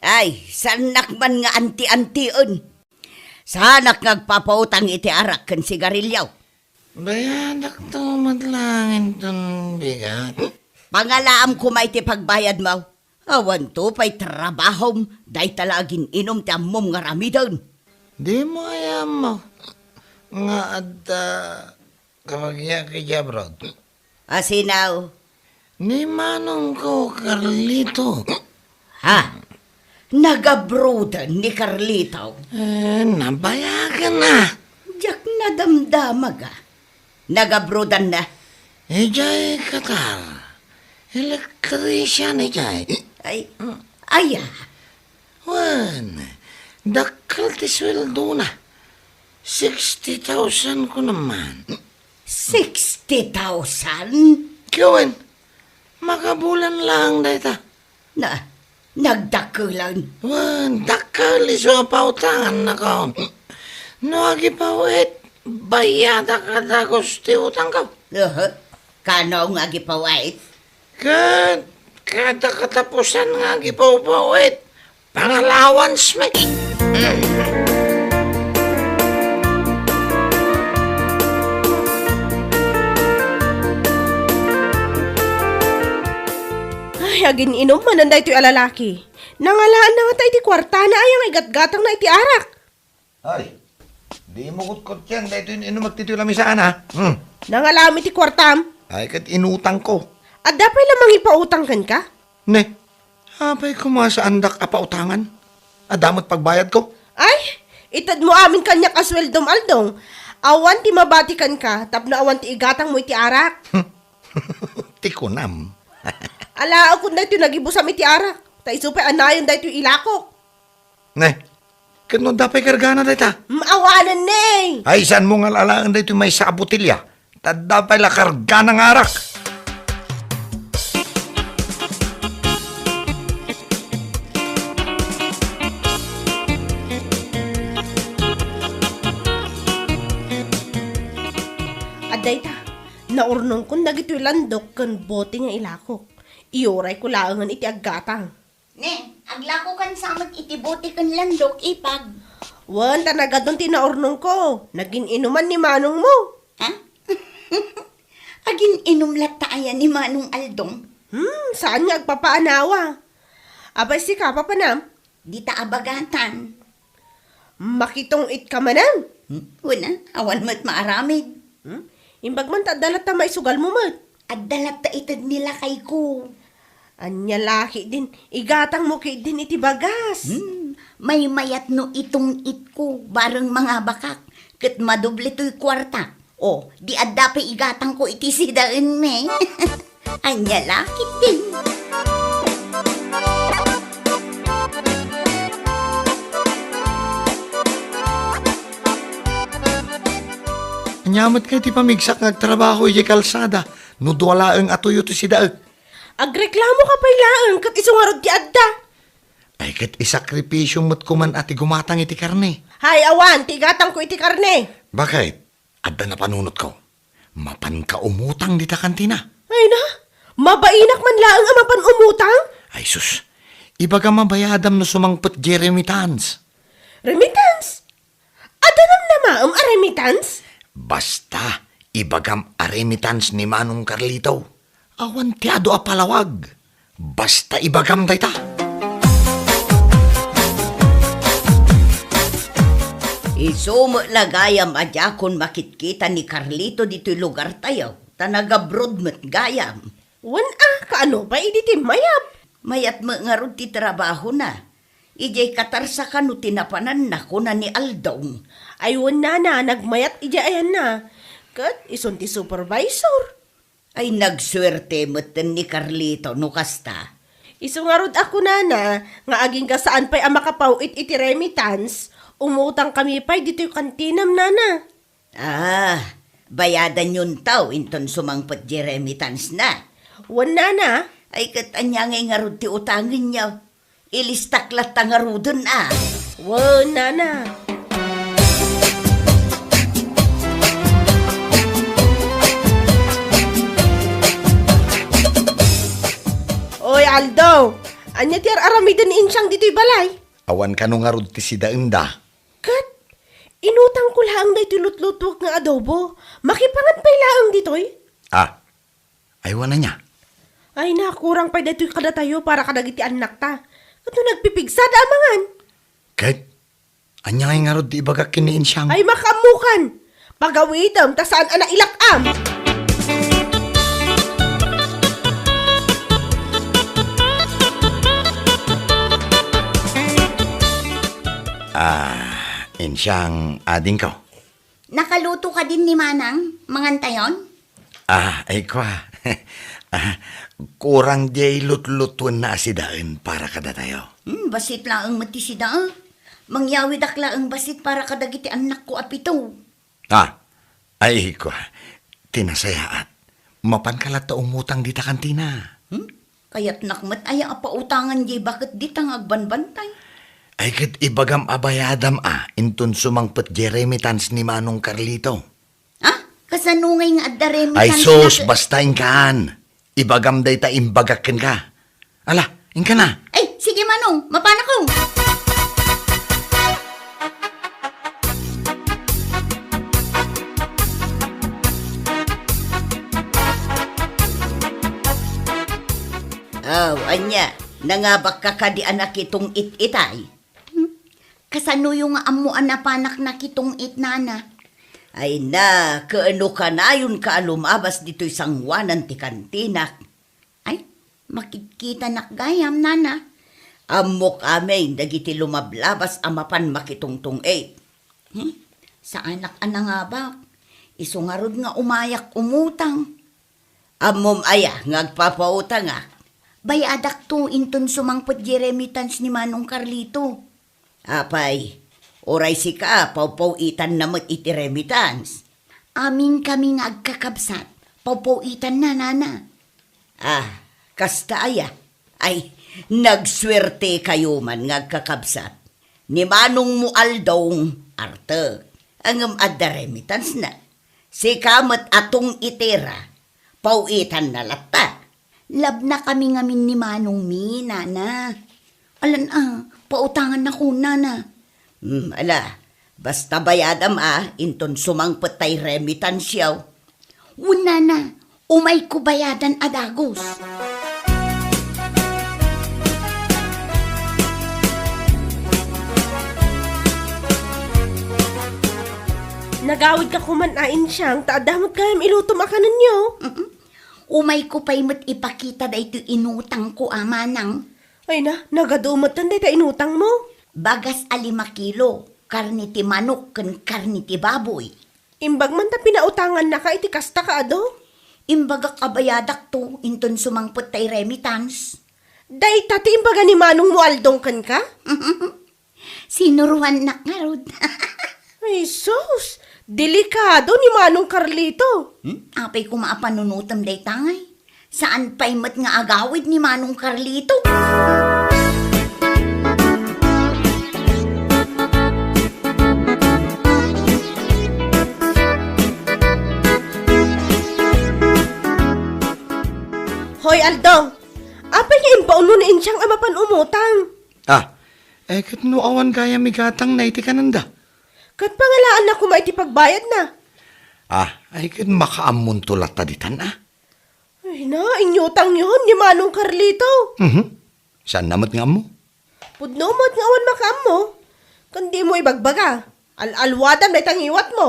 Ay, saannak man nga anti-antien. Saanak nga agpapautang iti arak ken sigarilio. Bayadakto met laeng inton bigat. Pangalaam koma iti pagbayadmo. Awanto pay trabahom, dayta la agin-inum ti ammom nga aramiden. Dimo aya ammo nga adda kabagiak idiay abroad? A sino? Ni manongko, Carlito. Ha? Nagabroaden ni Carlito? Eh, nabayagen a. Diak nadamdama, ga. Nagabroaden na? Idiay Qatar. Electrician idiay. Ay, aya? Wen, dakkel ti sueldona. Sixty thousand kunam man. Sixty thousand? Ket wen, makabulan laeng dayta. Na, nagdakkelen. Wen, dakkel isu a pautangannakon. No agipaw-it, bayadak a dagus ti utangko. Aha. Kano nga agipaw-it? Ket kada katapusan nga agipawpaw-it, pangalawansmi. Ay, agin-inum manen daytoy a lalaki. Nangalaanna ngata iti kuartana aya nga igatgatangna iti arak. Ay, dimo kutkottian daytoy in-inum ditoy lamisaan, a? Hmm. Nangalaam iti kuartam? Ay, ket inutangko. Adda pay la mangipautang kenka? Ne, apay koma saandak a pautangan? Adda met pagbayadko? Ay, itedmo amin kaniak a sueldom, Aldong. Awan ti mabati kenka tapno awan ti igatangmo iti arak. Ti kunam. Alaekon daytoy nagibusam iti arak. Ta isu pay a nayon daytoy ilakok. Ne, ket no adda pay kargana dayta? Mm, awanen ne. Ay, saanmo nga al-alaen daytoy maysa a botelya? Ta adda pay la kargana nga arak. Adda ita, naurnongkon dagitoy landok ken bote nga ilakok. Iyurayko laengen iti aggatang. Ne, aglakokan sa met iti bote ken landok, ipag. Wen, ta nagadun ti naurnongko. Nagin-inuman ni manongmo. Ha? Agin-inum latta aya ni Manong Aldong? Hmm, saan nga agpapaanawa. Apay sika, papanam? Dita a bagatan. Makitong-itka manen? Hmm? Wen a, awan met maaramid. Hmm? Imbag man ta adda latta maisugalmo met. Adda latta ited ni lakayko. Ania la ketdin, igatangmo ketdin iti bagas. Hmm, maymayat no itong-itko, bareng mangabakak, ket madoble toy kuarta. O, di adda pay igatangko iti sidaenmi. Ania la ketdin. Ania met kay ti pamigsak nga agtrabaho idiay kalsada no dua laeng a tuyo ti sidaek? Agreklamoka pay laeng ket isu ngarud ti adda. Ay, ket isakripisyo met koman a ti gumatang iti karne. Hay, awan, ti igatangko iti karne. Bakit? Adda napanunotko. Mapanka umutang dita kantina. Ay na, mabainak man laeng a mapan umutang? Ay sus, ibagam a bayadam no sumangpet diay remittance. Remittance? Adda namnamaem a remittance? Basta, ibagam a remittance ni Manong Carlito. Awan ti adu a palawag. Basta ibagam dayta. Isu met la gayam a diakon makitkita ni Carlito ditoy lugartayo, ta nag-abroad met gayam. Wen a, kaano pay idi ti mayat? Mayat met ngarud ti trabahona. Idiay Qatar sa kano ti napananna, kuna ni Aldong. Ay, wen nana, nagmayat idiay ayanna. Ket isun ti supervisor. Ay, nagsuerte metten ni Carlito no kasta. Isu ngarud a kunana nga agingga saan pay a makapaw-it iti remittance, umutang kami pay ditoy kantinam, nana. Ah, bayadanyon taw inton sumangpet di remittance na. Wen, nana. Ay, ket ania ngay ngarud ti utangenyo? Ilistak latta ngaruden a. Wen, nana. Oy, Aldo! Ania ti ar-aramiden ni Insiang ditoy balay? Awan kano ngarud ti sidaenda. Ket, inutangko laeng daytoy lutlutuek nga adobo. Makipangan pay laeng ditoy? Ah, ay, wen ania? Ay, nakurang pay daytoy kadatayo para kadagiti annakta. Ket no nagpipigsa da a mangan. Ket, ania ngay ngarud ti ibagak ken ni Insiang? Ay, makaammokan! Pagawidem ta saan a nailak-am! Ah, Insiang, adingko. Nakaluto kadin ni Manang, mangantayon? Ah, ay kwa. Ah, kurang diay lutlutuenna a sidaen para kadatayo. Hmm, bassit laeng met ti sida, ah. Mangyawidak laeng bassit para kadagiti annakko a pito. Ah, ay kwa. Ti nasayaat. Mapanka latta umutang dita kantina. Hmm? Kayatnak met aya a pautangan diay baket dita nga agbanbantay? Ay, ket ibagam a bayadam a inton sumangpet diay remittance ni Manong Carlito. Ah, kasano ngay nga adda remittance? Ay sus, na basta inkan. Ibagam dayta imbagak kenka. Ala, inka na. Ay, sige, Manong, mapanakon. Aw, ania, nangabakka kadi a nakitong-it itay? Hmm? Kasanoyo nga ammo a napanak nakitong-it, nana? Ay na, kaano kanayonka a lumabas ditoy sangoanan ti kantinak? Ay, makitkitanak gayam, nana. Ammok amin dagiti lumablabas a mapan makitungtong-it. Hmm? Saanak a nangabak. Isu ngarud nga umayak umutang. Ammom aya nga agpapautangak? Bayadakto inton sumangpet di remittance ni Manong Carlito. Apay, uray sika, pawpaw-itanna met iti remittance. Amin kami nga agkakabsat, pawpaw-itanna, nana. Ah, kasta aya? Ay, nagsuertekayo man nga agkakabsat. Ni Manongmo Aldong, artek, ngem adda remittance na. Sika met a tong-itera, paw-itanna latta. Labnakami ngamin ni Manongmi, nana. Alan a, pautangannakon, nana. Hmm, ala, basta bayadam a, inton sumangpet tay remittance-yo. Wen, nana, umayko bayadan a dagus. Nagawidka koman a, Insiang, ta adda met gayam ilutom a kanenyo. Mm-mm. Umayko pay met ipakita daytoy inutangko a manang. Ay na, nagadu metten dayta inutangmo. Bagas a lima kilo, karne ti manok ken karne ti baboy. Imbag man ta pinautangannaka iti kasta, kaadu? Imbagak a bayadakto inton sumangpet tay remittance. Dayta ti imbaga ni Manongmo Aldong kenka? Sinuroannak ngarud. Ay, sus! Delikado ni Manong Carlito. Hmm? Apay koma a panunotem dayta ngay? Saan pay met nga agawid ni Manong Carlito? Aldong, apay nga imbaonmo ni Insiang a mapan umutang? Ah, eh, ket no awan gayam igatangna iti kanenda? Ket pangalaanna koma iti pagbayadna. Ah, ay ket makaammonto latta ditan, ah. Ay na, inyutangyon ni Manong Carlito. Mhm. Saanna met nga ammo? Pudno met nga awan makaammo. Ken dimo ibagbaga. Al-alwadam dayta ngiwatmo.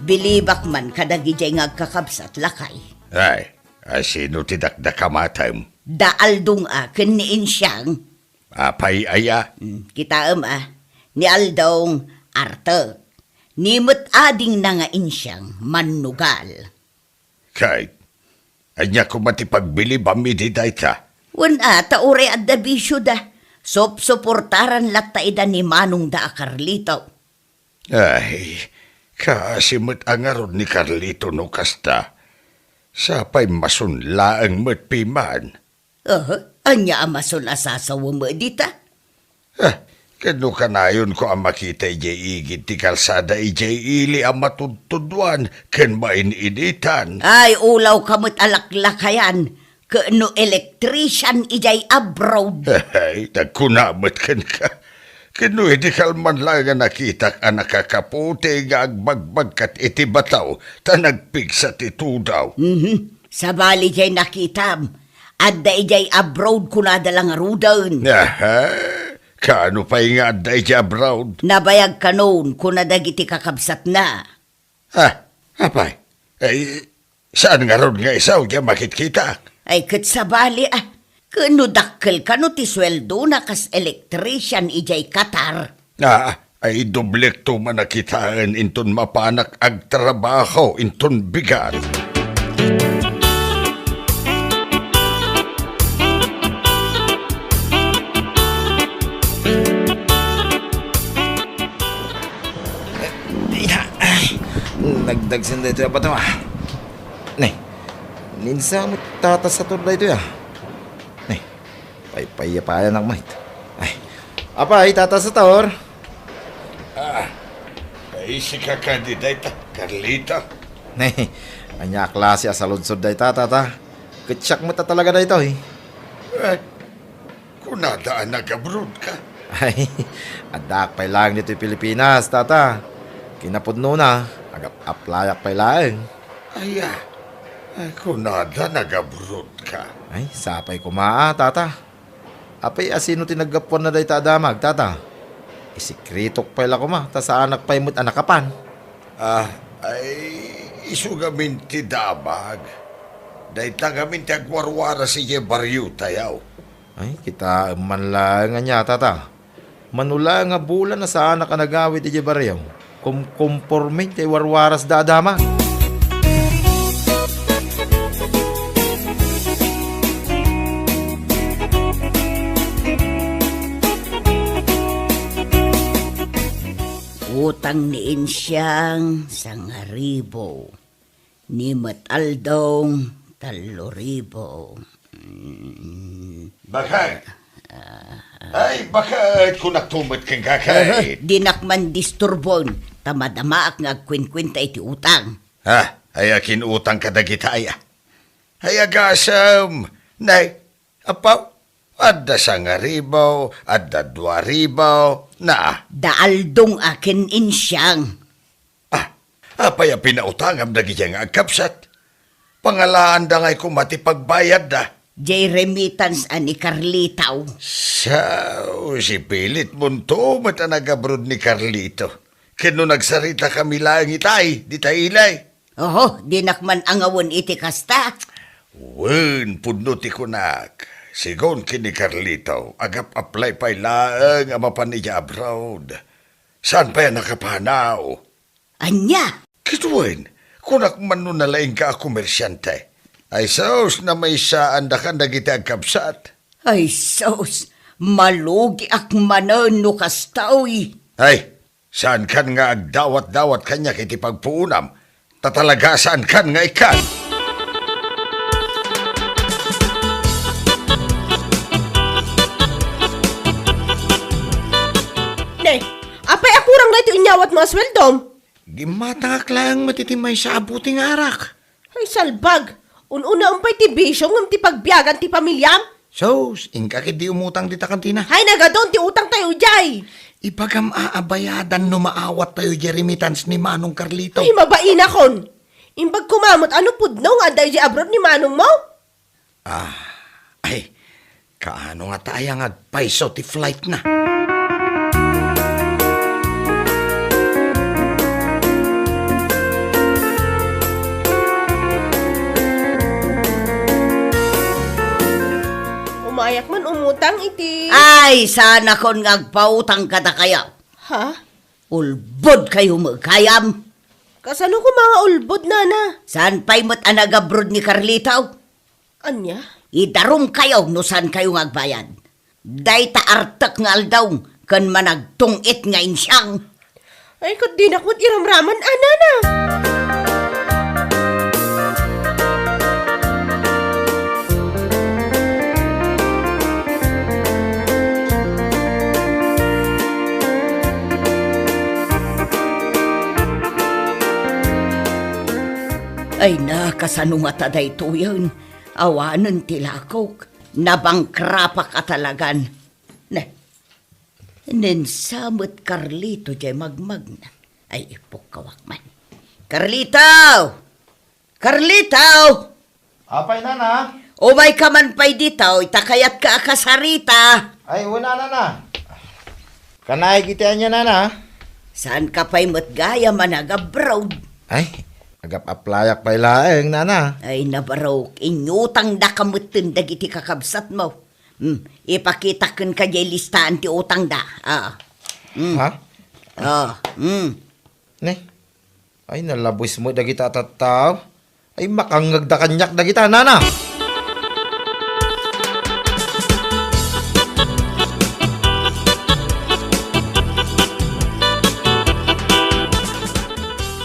Bilibak man kadagidiay nga agkakabsat, lakay. Ay, asino ti dakdakamatem? Da Aldong a ken ni Insiang. Apay aya? Hmm, kitaem a, ni Aldong, artek. Ni met adingna nga Insiang, mannugal. Kay, ania koma ti pagbilibam idi dayta? Wen a, ta uray adda bisioda. Supsuportaran latta ida ni manongda a Carlito. Ay, kaasi met a ngarud ni Carlito no kasta. Sapay mason laeng met piman. Aha, ania a mason a sasawem dita? Ah, ket no kanayonko a makita idiay igid ti kalsada idiay ili a matudtuduan ken main-initan. Ay, ulawka met a laklakayan, ket no electrician idiay abroad. Ay, nagkuna met kenka. Ket no idi kalman laeng a nakitak a nakakaputi nga agbagbagkat iti bataw ta nagpigsa ti tudaw. Mhm. Sabali diay nakitam, adda idiay abroad kunada la ngaruden. Aha, kaano pay nga adda idiay abroad? Nabayag kanon kuna dagiti kakabsatna. Ah, apay? Ay, saan ngarud nga isu diay makitkitak? Ay, ket sabali, ah. Ket no dakkel kano ti sueldona kas electrician idiay Qatar? Ah, ay doblekto man a kitaen inton mapanak agtrabaho inton bigat. Ay, nagdagsen daytoy a bato, ah. Ne, ninsa met Tata Sator daytoy, ah. Ne, paypayapayanak met. Ay, apay, Tata Sator? Ah, ay, sika kadi dayta, Carlito? Ne, ania a klase a saludsod dayta, Tata? Ket siak met a talaga daytoy. Eh, kunada a nagabroad ka? Ay, addaak pay laeng ditoy Pilipinas, Tata. Kinapudnona, agap-aplayak pay laeng. Aya, ay, kunada nagabroad ka? Ay, sapay koma, ah, Tata. Apay a sino ti naggapuanna dayta a damag, Tata? Isikritok pay la koma, ta saanak pay met a nakapan. Ah, ay, isu ngamin ti damag. Dayta ngamin ti agwarwaras idiay bariotayo. Ay, kitaem man laeng ania, Tata. Mano laeng a bulan a saanak a nagawid idiay barrio, kumkomporme ti warwarasda a damag. Utang ni Insiang, sangaribu. Ni met Aldong, tallo ribu. Mm. Bakit? Ay, bakit? Kunakto met kenka, kay. Dinak man disturbon, ta madamaak nga agkuenkuenta iti utang. Ha? Ay, akin utang kadagita, ay, ah. Ay, agasem. Nay, Apo, adda sangaribu, adda dua ribu, naa. Da Aldong a ken Insiang. Ah, apay a pinautangam dagiti nga agkabsat? Pangalaanda ngay koma ti pagbayadda. Jay remittance a ni Carlito. Sao, sipilitmonto met a nagabroad ni Carlito. Ken no nagsaritakami laeng itay, ditay ilay. Oho, dinak man angawen iti kasta. Wen, pudno ti kunak. Sigun ken ni Carlito, agap-apply pay laeng a mapan idiay abroad. Saan pay a nakapanaw? Ania? Ket wen, kunak man no nalaingka a komersiante. Ay sus, namaysaandakan dagiti agkabsat. Ay sus, malugiak manen no kasta, uy. Ay, Saankan nga agdawat-dawat kaniak iti pagpuonam, ta talaga saankan nga ikkan. Asueldom? Gimmatangak laeng met iti maysa a buti nga arak. Ay, salbag! Un-unaem pay ti bisio ngem ti pagbiagan ti pamiliam? Sus, inka ketdi umutang dita kantina. Hay, nagadun ti utangtayo idiay! Ibagam a abayadan no maawat tayo diay remittance ni Manong Carlito. Ay, mabainakon! Imbag koma met a no pudno nga adda idiay abroad ni manongmo? Ah, ay, kaano ngata aya nga agpayso ti flightna? Umayak man umutang iti Ay, saanakon nga agpautang kadakayo. Ha? Ulbod kayo met gayam. Kasano koma nga ulbod, nana? Saan pay met a nag-abroad ni Carlito? Ania? Idarum kayo no saan kayo nga agbayad. Dayta artek nga aldaw ken managtung-it nga insiang. Ay, ket dinak met iramraman, a, nana. Ay, nakasano ngata daytoyen? Awanen ti lakok. Nabangkrapak a talagan. Ne, nensa met Carlito diay magmagna. Ay, ipukkawak man. Carlito! Carlito! Apay, nana? Umayka man pay ditoy, ta kayatka a kasarita. Ay, wen, nana. Kanayon iti ania, nana? Saanka pay met gayam a nag-abroad? Ay, agap-applyak pay laeng, nana. Ay, nabarok, inyutangdaka metten dagiti kakabsatmo. Hmm, ipakitak kenka diay listaan ti utangda. Ah. Hmm. Ha? Ah, hmm. Ne? Ay, nalabues met dagita a tattao. Ay, makangngegda kaniak dagita, nana!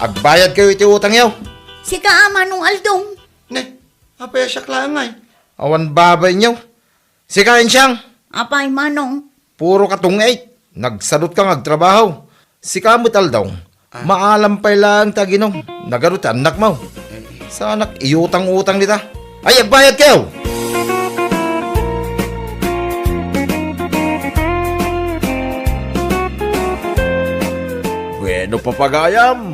Agbayadkayo iti utangyo. Sika, Manong Aldong. Ne, apay a siak laeng ngay? Awan babainyo. Sika, Insiang. Apay, Manong? Puro ka tungit. Nagsadutka nga agtrabaho. Sika met, Aldong. Ah. Maalam pay laeng ti aginom. Nagadu ti annakmo. Saanak iutang-utang dita. Ay, agbayadkayo! Bueno, papagayam,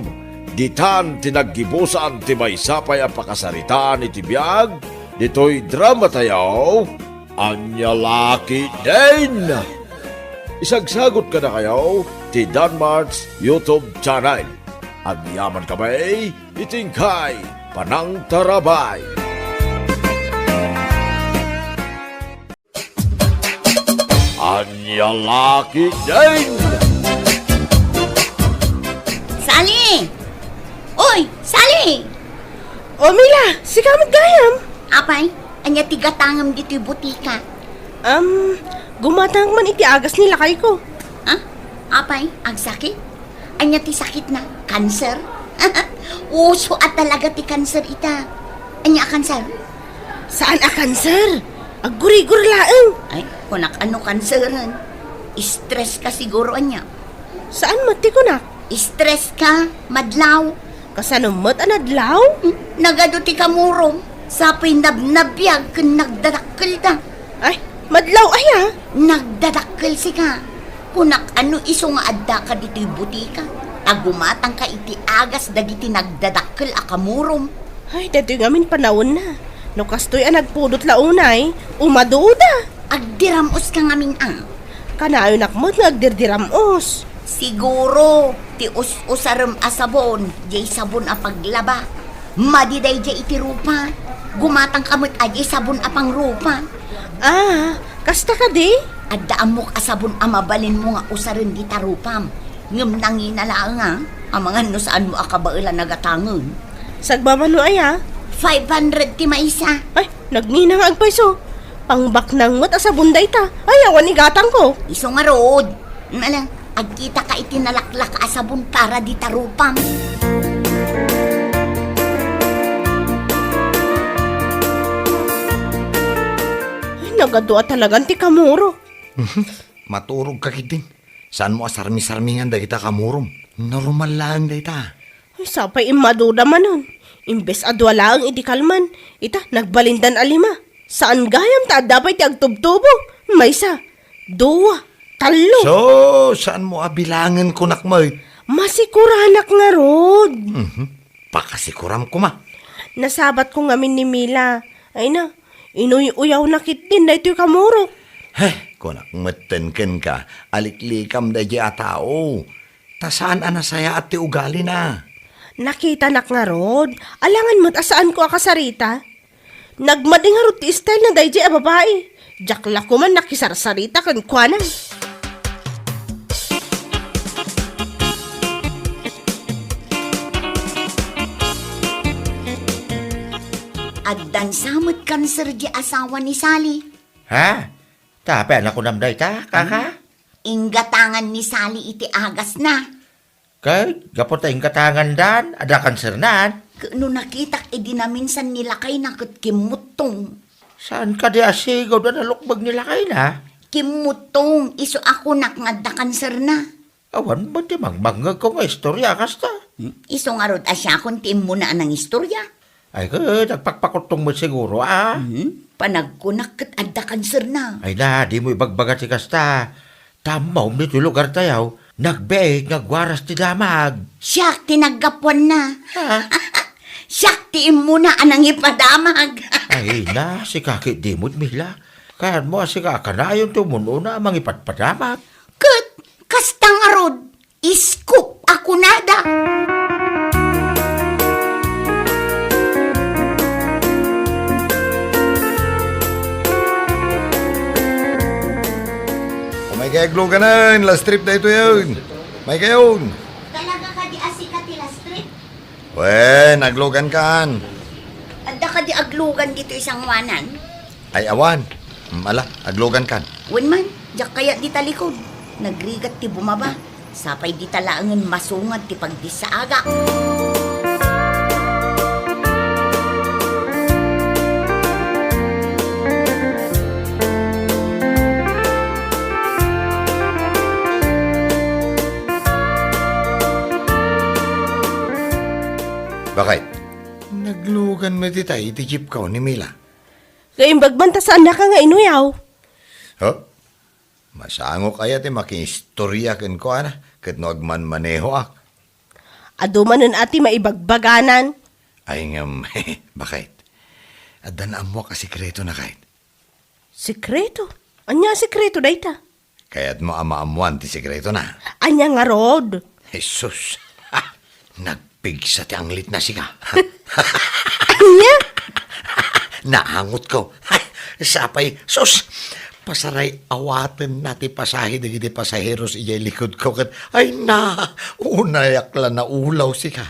ditan ti naggibusan ti maysa pay a pakasaritaan iti biag ditoy dramatayo. Ania la ketdin? Isagsagot kadakayo ti Danmart's YouTube channel. Agyamankami iti inkay panangtarabay. Ania la ketdin? Sally! Oy, Sally! O, Mila, sika met gayam? Apay, ania ti gatangem ditoy butika? Am, gumatang man iti agas ni lakayko. Ha? Apay, agsakit? Ania ti sakitna? Kanser? Uso a talaga ti kanser ita. Ania a kanser? Saan a kanser? Aggurigor laeng. Ay, kunak, ano kanseren? Stress ka siguro, ania? Saan met ti kunak? Stress ka, madlaw. Kasano met a nadlaw? Hmm, nagadu ti kamurom. Sapoy nabnabiag ken nagdadakkelda. Ay, madlaw aya? Nagdadakkel sika. Kunak, ano isu nga addaka ditoy butika? Ta gumatangka iti agas dagiti nagdadakkel a kamurom. Ay, daytoy ngamin panawenna. No kastoy a nagpudot la unay, umaduda. Agdiram-os ka ngamin a. Kanayonak met nga agdirdiram-os. Siguro, ti us-usarem a sabon, diay sabon a paglaba. Madi daydiay iti rupa. Gumatangka met a diay sabon a pangrupa. Ah, kasta kadi? Adda ammok a sabon a mabalinmo nga usaren dita rupam. Ngem nangina laeng a, amangan no saanmo a kabaelan a gatangen. Sagmamano aya? Five hundred ti maysa. Ay, nagngina nga agpayso. Pangbaknang met a sabon dayta. Ay, awan igatangko. Isu ngarud. Ala, agkitaka iti nalaklak a sabon para dita rupam. Ay, nagadu a talagan ti kamuro. Maturog ka ketdin. Saanmo a sarmi-sarmingan dagita kamurom. Normal laeng dayta. Ay, sapay immaduda manen. Imbes a dua laeng idi kalman, ita, nagbalindan a lima. Saan gayam ta adda pay ti agtubtubo. Maysa, dua, tallo. So, saan mo a bilangen kunak met? Masikuranak ngarud. Mhm. Pakasikuram koma. Nasabat ko ngamin ni Mila. Ay na, inuy-uyawna ketdin daytoy kamurok. Heh, kunak metten kenka, aliklikam daydiay a tao. Ta saan a nasayaat ti ugalina. Nakitanak ngarud, alangan met a saanko a kasarita. Nagmadi ngarud ti style na daydiay a babai. Diak la koman nakisarsarita kenkuana. Addan sa met kanser di asawa ni Sally. Ha? Tapay a nakunam dayta, kaka? Hmm? Inggatangan ni Sally iti agasna. Ket gapu ta inggatangandan, adda kansernan. Ket no nakitak idi naminsan ni lakayna ket kimmuttong. Saan kadi a sigud a nalukbeg ni lakayna? Kimmuttong, isu a kunak nga adda kanserna. Awan met ti mangmangngegko nga istorya a kasta. Hmm, isu ngarud a siakon ti immuna a nangistorya. Ay, ket agpakpakuttong met siguro, a? Hmm? Panagkunak ket adda kanserna. Ay na, dimo ibagbaga ti kasta. Ta ammom ditoy lugartayo, nagbiit nga agwaras ti damag. Siak ti naggapuanna. Ha? Siak ti immuna a nangipadamag. Ay na, sika ket dimo met, Mila. Kayatmo a sika a kanayon ti umun-una a mangipadpadamag. Ket kasta ngarud, scoop a kunada. Umaykayo agluganan, last trip daytoyen. Umaykayon. Talaga kadi a sika ti last trip? Wen, aglugankan. Adda kadi aglugan ditoy sangoanan? Ay, awan. Mm, ala, aglugankan. Wen man, diak kayat dita likod. Nagrigat ti bumaba. Sapay dita laengen masungad ti pagdissaagak. Bakit? Naglugan met itay iti jeepko ni Mila. Kaimbag man ta saannaka nga inuyaw. Huh? Masangok aya ti makiistorya kenkuana ket no agmanmanehoak? Adu manen a ti maibagbaganan. Ay ngem, bakit? Adda naammoak a sekretona, kayat. Sekreto? Ania a sekreto dayta? Kayatmo a maammoan ti sekretona? Ania ngarud? Jesus! Ha! Nagpigsa ti anglitna, sika. Ania? Naangotko. Ay, sapay, sus! Pasaray-awatenna ti pasahe dagiti pasaheros idiay likudko ket, ay na, unayak la naulaw, sika.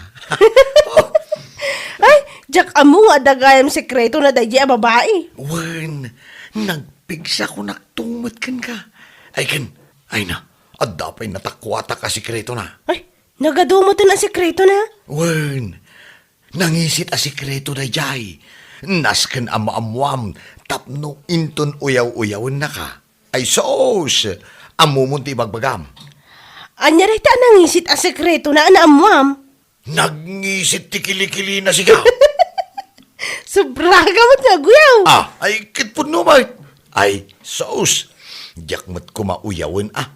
Ay, diak ammo nga adda gayam sekretona daydiay a babai. Wen, nagpigsakonakto met kenka. Ay ken, ay na, adda pay natakuatak a sekretona. Ay, nagadu meten a sekretona? Wen, nangisit a sekreto daydiay. Nasken a maammoam tapno inton uyaw-uyawennaka. Ay sus! Ammomon ti ibagbagam. Ania dayta a nangisit a sekretona a naammoam? Nagngisit ti kilikilina, sika. Sobraka met nga aguyaw. Ah, ay, ket pudno met. Ay, sus. Diak met koma uyawen, ah.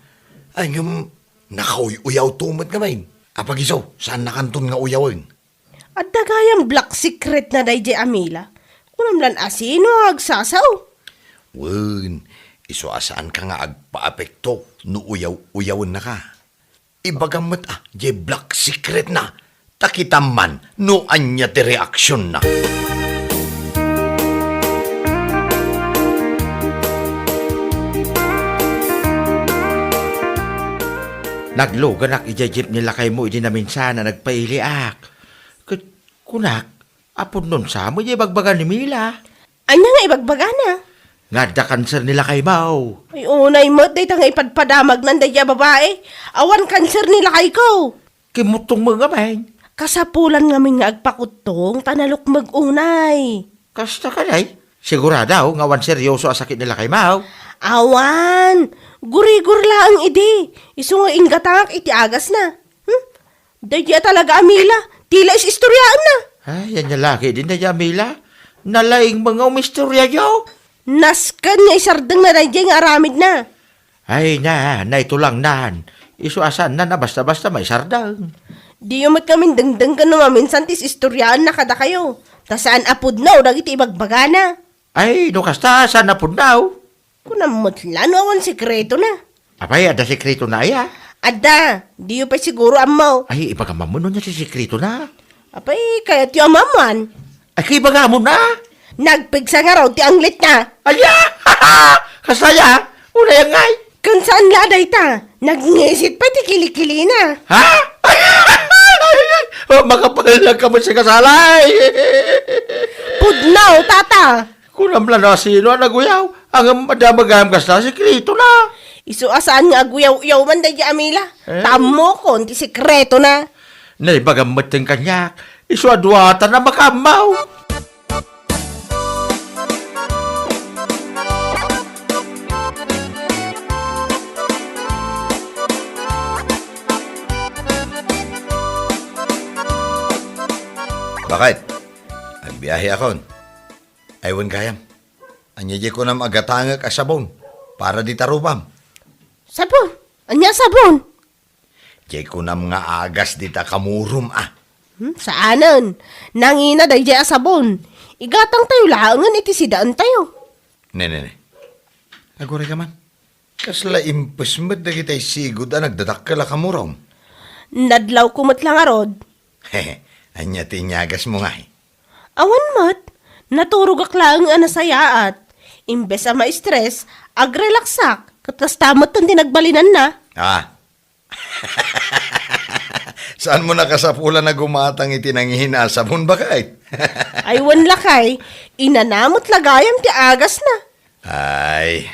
Ay, ngem, nakauy-uyawto met ngamin. Apag isu, saannakanton nga uyawen? Adda gayam black secret na daydiay a Mila. Kunam lan a sino a agsasao. Wen, isu a saanka nga agpaapekto no uyaw-uyawennaka. Ibagam met a, diay black secret na. Ta kitam man no ania ti reaksionna. Nagluganak idiay jeep ni lakaymo idi naminsan a nagpailiak. Ket kunak, a pudnon sa met diay ibagbaga ni Mila. Ania nga ibagbagana? Nga adda kanser ni lakaymo. Ay, unay met dayta nga ipadpadamagnan daydiay a babai. Awan kanser ni lakayko. Kimmuttong met ngamin. Kasapulan ngamin nga agpakuttong ta nalukmeg unay. Kasta kadi? Sigurado nga awan seryoso a sakit ni lakaymo? Awan. Gurigor laeng idi. Isu nga inggatangak iti agasna. Hmm? Daydiay talaga a Mila, tila is-istoryaenna. Ay, ania la ketdin daydiay a Mila. Nalaing met nga umistoryayo. Nasken nga isardengna daydiay nga aramidna. Ay na, naitulangnan. Isu a saanna a basta-basta maisardeng. Diyo met ngamin dengdenggen no maminsan ti is-istoryaenna kadakayo. Ta saan a pudno dagiti ibagbagana. Ay, no kasta, saan a pudno? Kunam met la no awan sekretona. Apay, adda sekretona aya? Adda, diyo pay siguro ammo. Ay, ibagam ammo no ania ti sekretona. Apay, kayatyo a maammoan? Ay, kaibagamon a? Nagpigsa ngarud ti anglitna. Aya! Kasta aya? Unay ngay? Ken saan la a dayta, nagngisit pay ti kilikilina. Ha? Makapalag ka met sa kasalay! Pudno, tata! Kunam la no asino a naguyaw, ngem adda met gayam kasta sekretona. Isu a saan nga aguyaw-uyaw man daydiay a Mila. Eh? Ta ammokon ti sekretona. Naibagam metten kaniak, isu a duatan a makaammo. Bakit? Agbiaheakon. Ay, wen gayam. Ania diay kunam a gatangek a sabon para dita rupam? Sabon? Ania a sabon? Diay kunam nga agas dita kamurom a. Hmm, saanen. Nangina daydiay a sabon. Igatangtayo laengen iti sidaentayo. Ne, ne, ne. Aguray ka man. Kasla impes met dagiti sigud a nagdadakkel a kamurom. Nadlawko met la ngarud. Ania ti inyagasmo ngay? Awan met. Naturogak laeng a nasayaat. Imbes a ma-stress, agrelaxak. Ket kasta met ti nagbalinanna. Ah. Saanmo nakasapulan a gumatang iti nangina a sabon, baket? Ay, wen lakay, inana met la gayam ti agasna. Ay,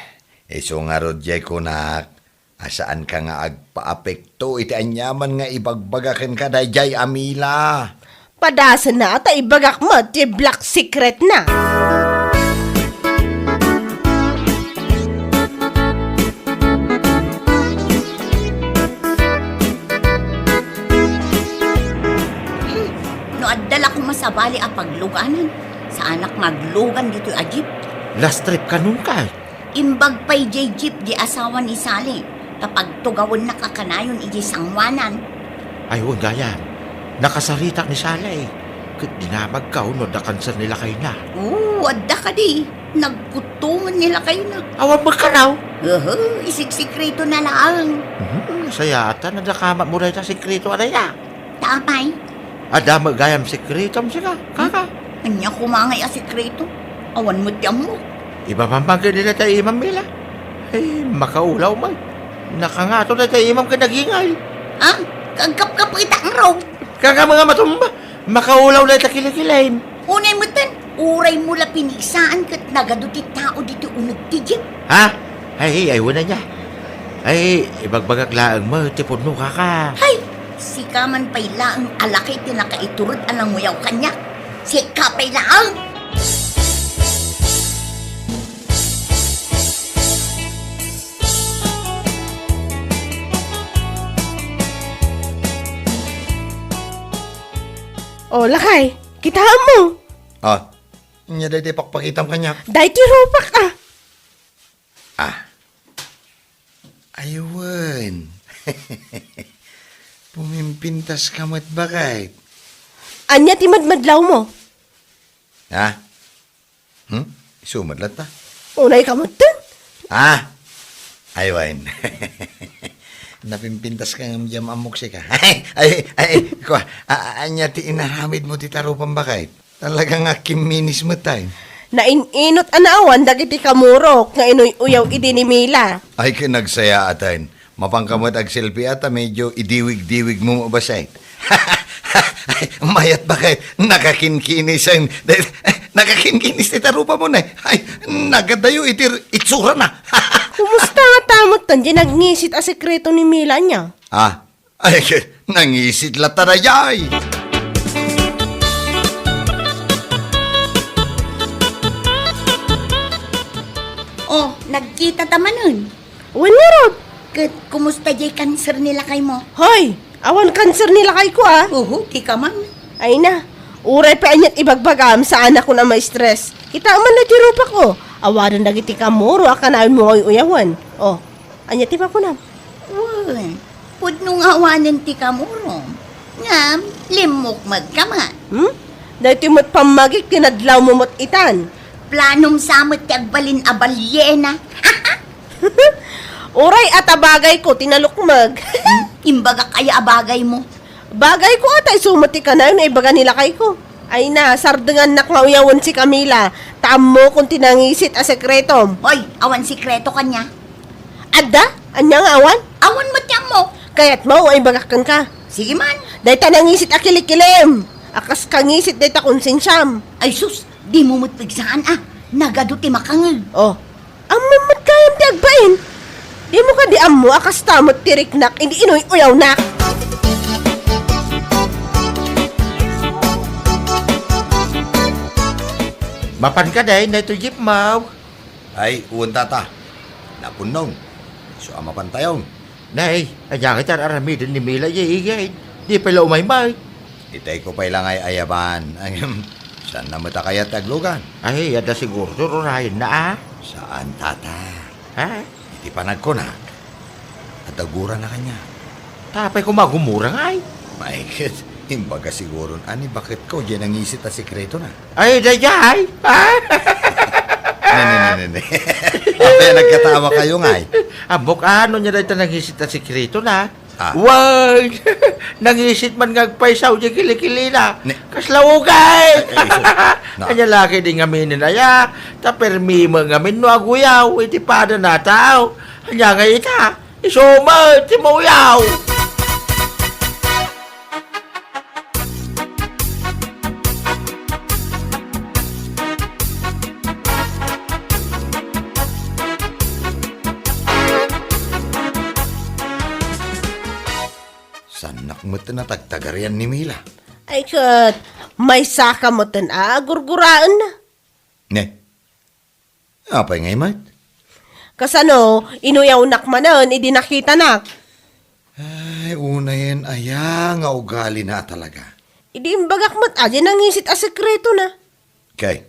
isu ngarud diay kunak, a saanka nga agpaapekto iti aniaman nga ibagbaga kenka daydiay a Mila. Padasenna ta ibagak met ti black secretna. Hmm, no adda la koma sabali a pagluganan, saanak nga aglugan ditoy a jeep. Last trip kanunka? Imbag pay diay jeep di asawa ni Sally, ta pagtugawennak a kanayon idiay sangoanan. Ay, wen gayam. Nakasaritak ni Sally, ket dinamagko no adda kanser ni lakayna. Oo, adda kadi. Nagkuttongen ni lakayna. Awan met kano? Aha, isigsikretona laeng. Hmm, sayaat a nadakamatmo dayta sekreto a dayta. Ta apay? Adda met gayam sekretom sika, kaka. Ania koma ngay a sekreto? Awan met ti ammok. Ibabambag ket dita ti imam, Mila. Ay, makaulaw met. Nakangato dayta imam ket nagingay. Ah, agkapkapita ngarud. Kaka, nga matumba. Makaulaw dayta kilikilim. Unay metten, uray mo la pinigsaan ket nagadu ti tao ditoy uneg ti jeep. Ha? Ay, ay, wen aya. Ay, ibagbagak laeng met ti pudno, kaka. Hay, sika man pay laeng a laki ti nakaitured a nanguyaw kaniak. Sika pay laeng. O, lakay, kitaem mo. Ah, ania dayta pakpakitam kaniak? Dayta rupak, ah. Ah. Ay, wen. Pumimpintas ka met, baket. Ania ti madmadlaw mo? Ha? Hmm? Isu met latta. Unay ka met, ten? Ah! Ay, wen. Napimpintas ka ngem diam ammok sika. Ay, ay, ay, kua, a-, a-, ania ti inaramid mo ti tarupam, baket? Talaga nga kimminis met, ay. Nain-inot a naawan dagiti kamurok nga inuy-uyaw idi ni Mila. Ay, ken nagsayaat, ay. Mapanka met agselfie ta medio idiwig-diwig mo mabasit. Ay, mayat, baket? Nakakinkinis, ay. Nakakinkinis ti tarupam, ay. Ay, nagadayo iti itsurana. Kumusta nga ta met tan di nagngisit a sekreto ni Mila, nia? Ah, ay, nangisit latta daydiay. Oh, nagkita ta manen. Wen ngarud. Ket kumusta diay kanser ni lakaymo? Hoy, Awan kanser ni lakayko, a. Uhu, ti kaman. Ay na, uray pay aniat ibagbagam, saanakon a ma-stress. Kitaem man ti rupako. Awanen dagiti kamuro a kanayon mo uyawen. O, ania ti makunam? Wen, pudno nga awanen ti kamurom. Ngem, limmukmegka met. Hmm? Daytoy met pammagik ti nadlawmo met itan. Planom sa met ti agbalin a baliena. Uray a ta bagayko ti nalukmeg. Hmm? Imbagak aya a bagaymo? Bagayko a ta isu met ti kanayon a ibaga ni lakayko. Ay na, sardengannak nga uyawen si Camila. Ta ammokon ti nangisit a sekretom. Hoy, awan sekreto kaniak. Adda? Ania nga awan? Awan met ti ammok. Kayatmo a ibagak kenka? Sige man. Dayta nangisit a kilikilim. A kas kangisit dayta konsensiam. Ay sus, dimo met pigsaan a. Nagadu ti makangeg. O, ammom met gayam ti agbain. Dimo kadi ammo a kasta met ti riknak idi inuy-uyawnak? Mapanka, Day, daytoy jeepmaw? Ay, wen, tata. Napunnon. Isu a mapantayon. Nay, ania ngay ti ar-aramiden ni Mila, idiay igid? Di pay la umaymay. Itayko pay la ngay ayaban. Ngem, saanna met a kayat ti aglugan? Ay, adda siguro ti urayenna, a? Saan, tata. Ha? Iti panagkunak, adda gurana kaniak. Ta apay koma a gumura ngay? Ay ket, imbaga siguron a ni baketko diay nangisit a sekretona. Ay, daydiay! Ne, ne, ne, ne, ne. Apay a nagkatawakayo ngay? Ammok a no ania dayta nangisit a sekretona. A. Wen! Nangisit man nga agpaysaw diay kilikilina. Ne. Kasla ugay! Ay, ay, isu. Na. Ania la ketdi ngaminen aya, ta permi met ngamin no aguyaw iti padana a tao. Ania ngay ita? Isu met ti mauyaw! Saannak met a tagtagarian ni Mila. Ay ket, maysaka met a gurguraenna. Ne? Apay ngay met? Kasano, inuyawnak manen idi nakitanak? Ay, unayen aya nga ugalina a talaga? Idi imbagak met a diay nangisit a sekretona. Kay,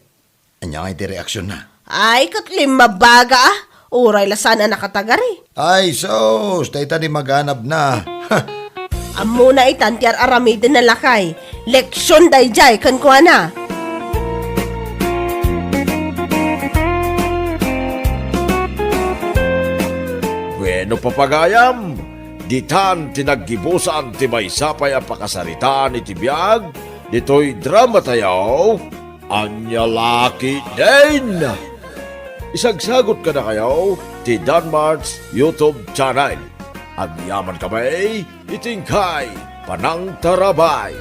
ania ngay ti reaksionna? Ay, ket limmabaga a. Uray la saan a nakatagari. Ay, sus! Dayta di maganabna. Ammona itan ti ar-aramiden a lakay. Leksion daydiay kenkuana. Bueno, papagayam, ditan ti naggibusan ti maysa pay a pakasaritaan iti biag ditoy dramatayo. Ania la ketdin? Isagsagot kadakayo ti Danmart's YouTube channel. Agyamankami iti inkay panangtarabay.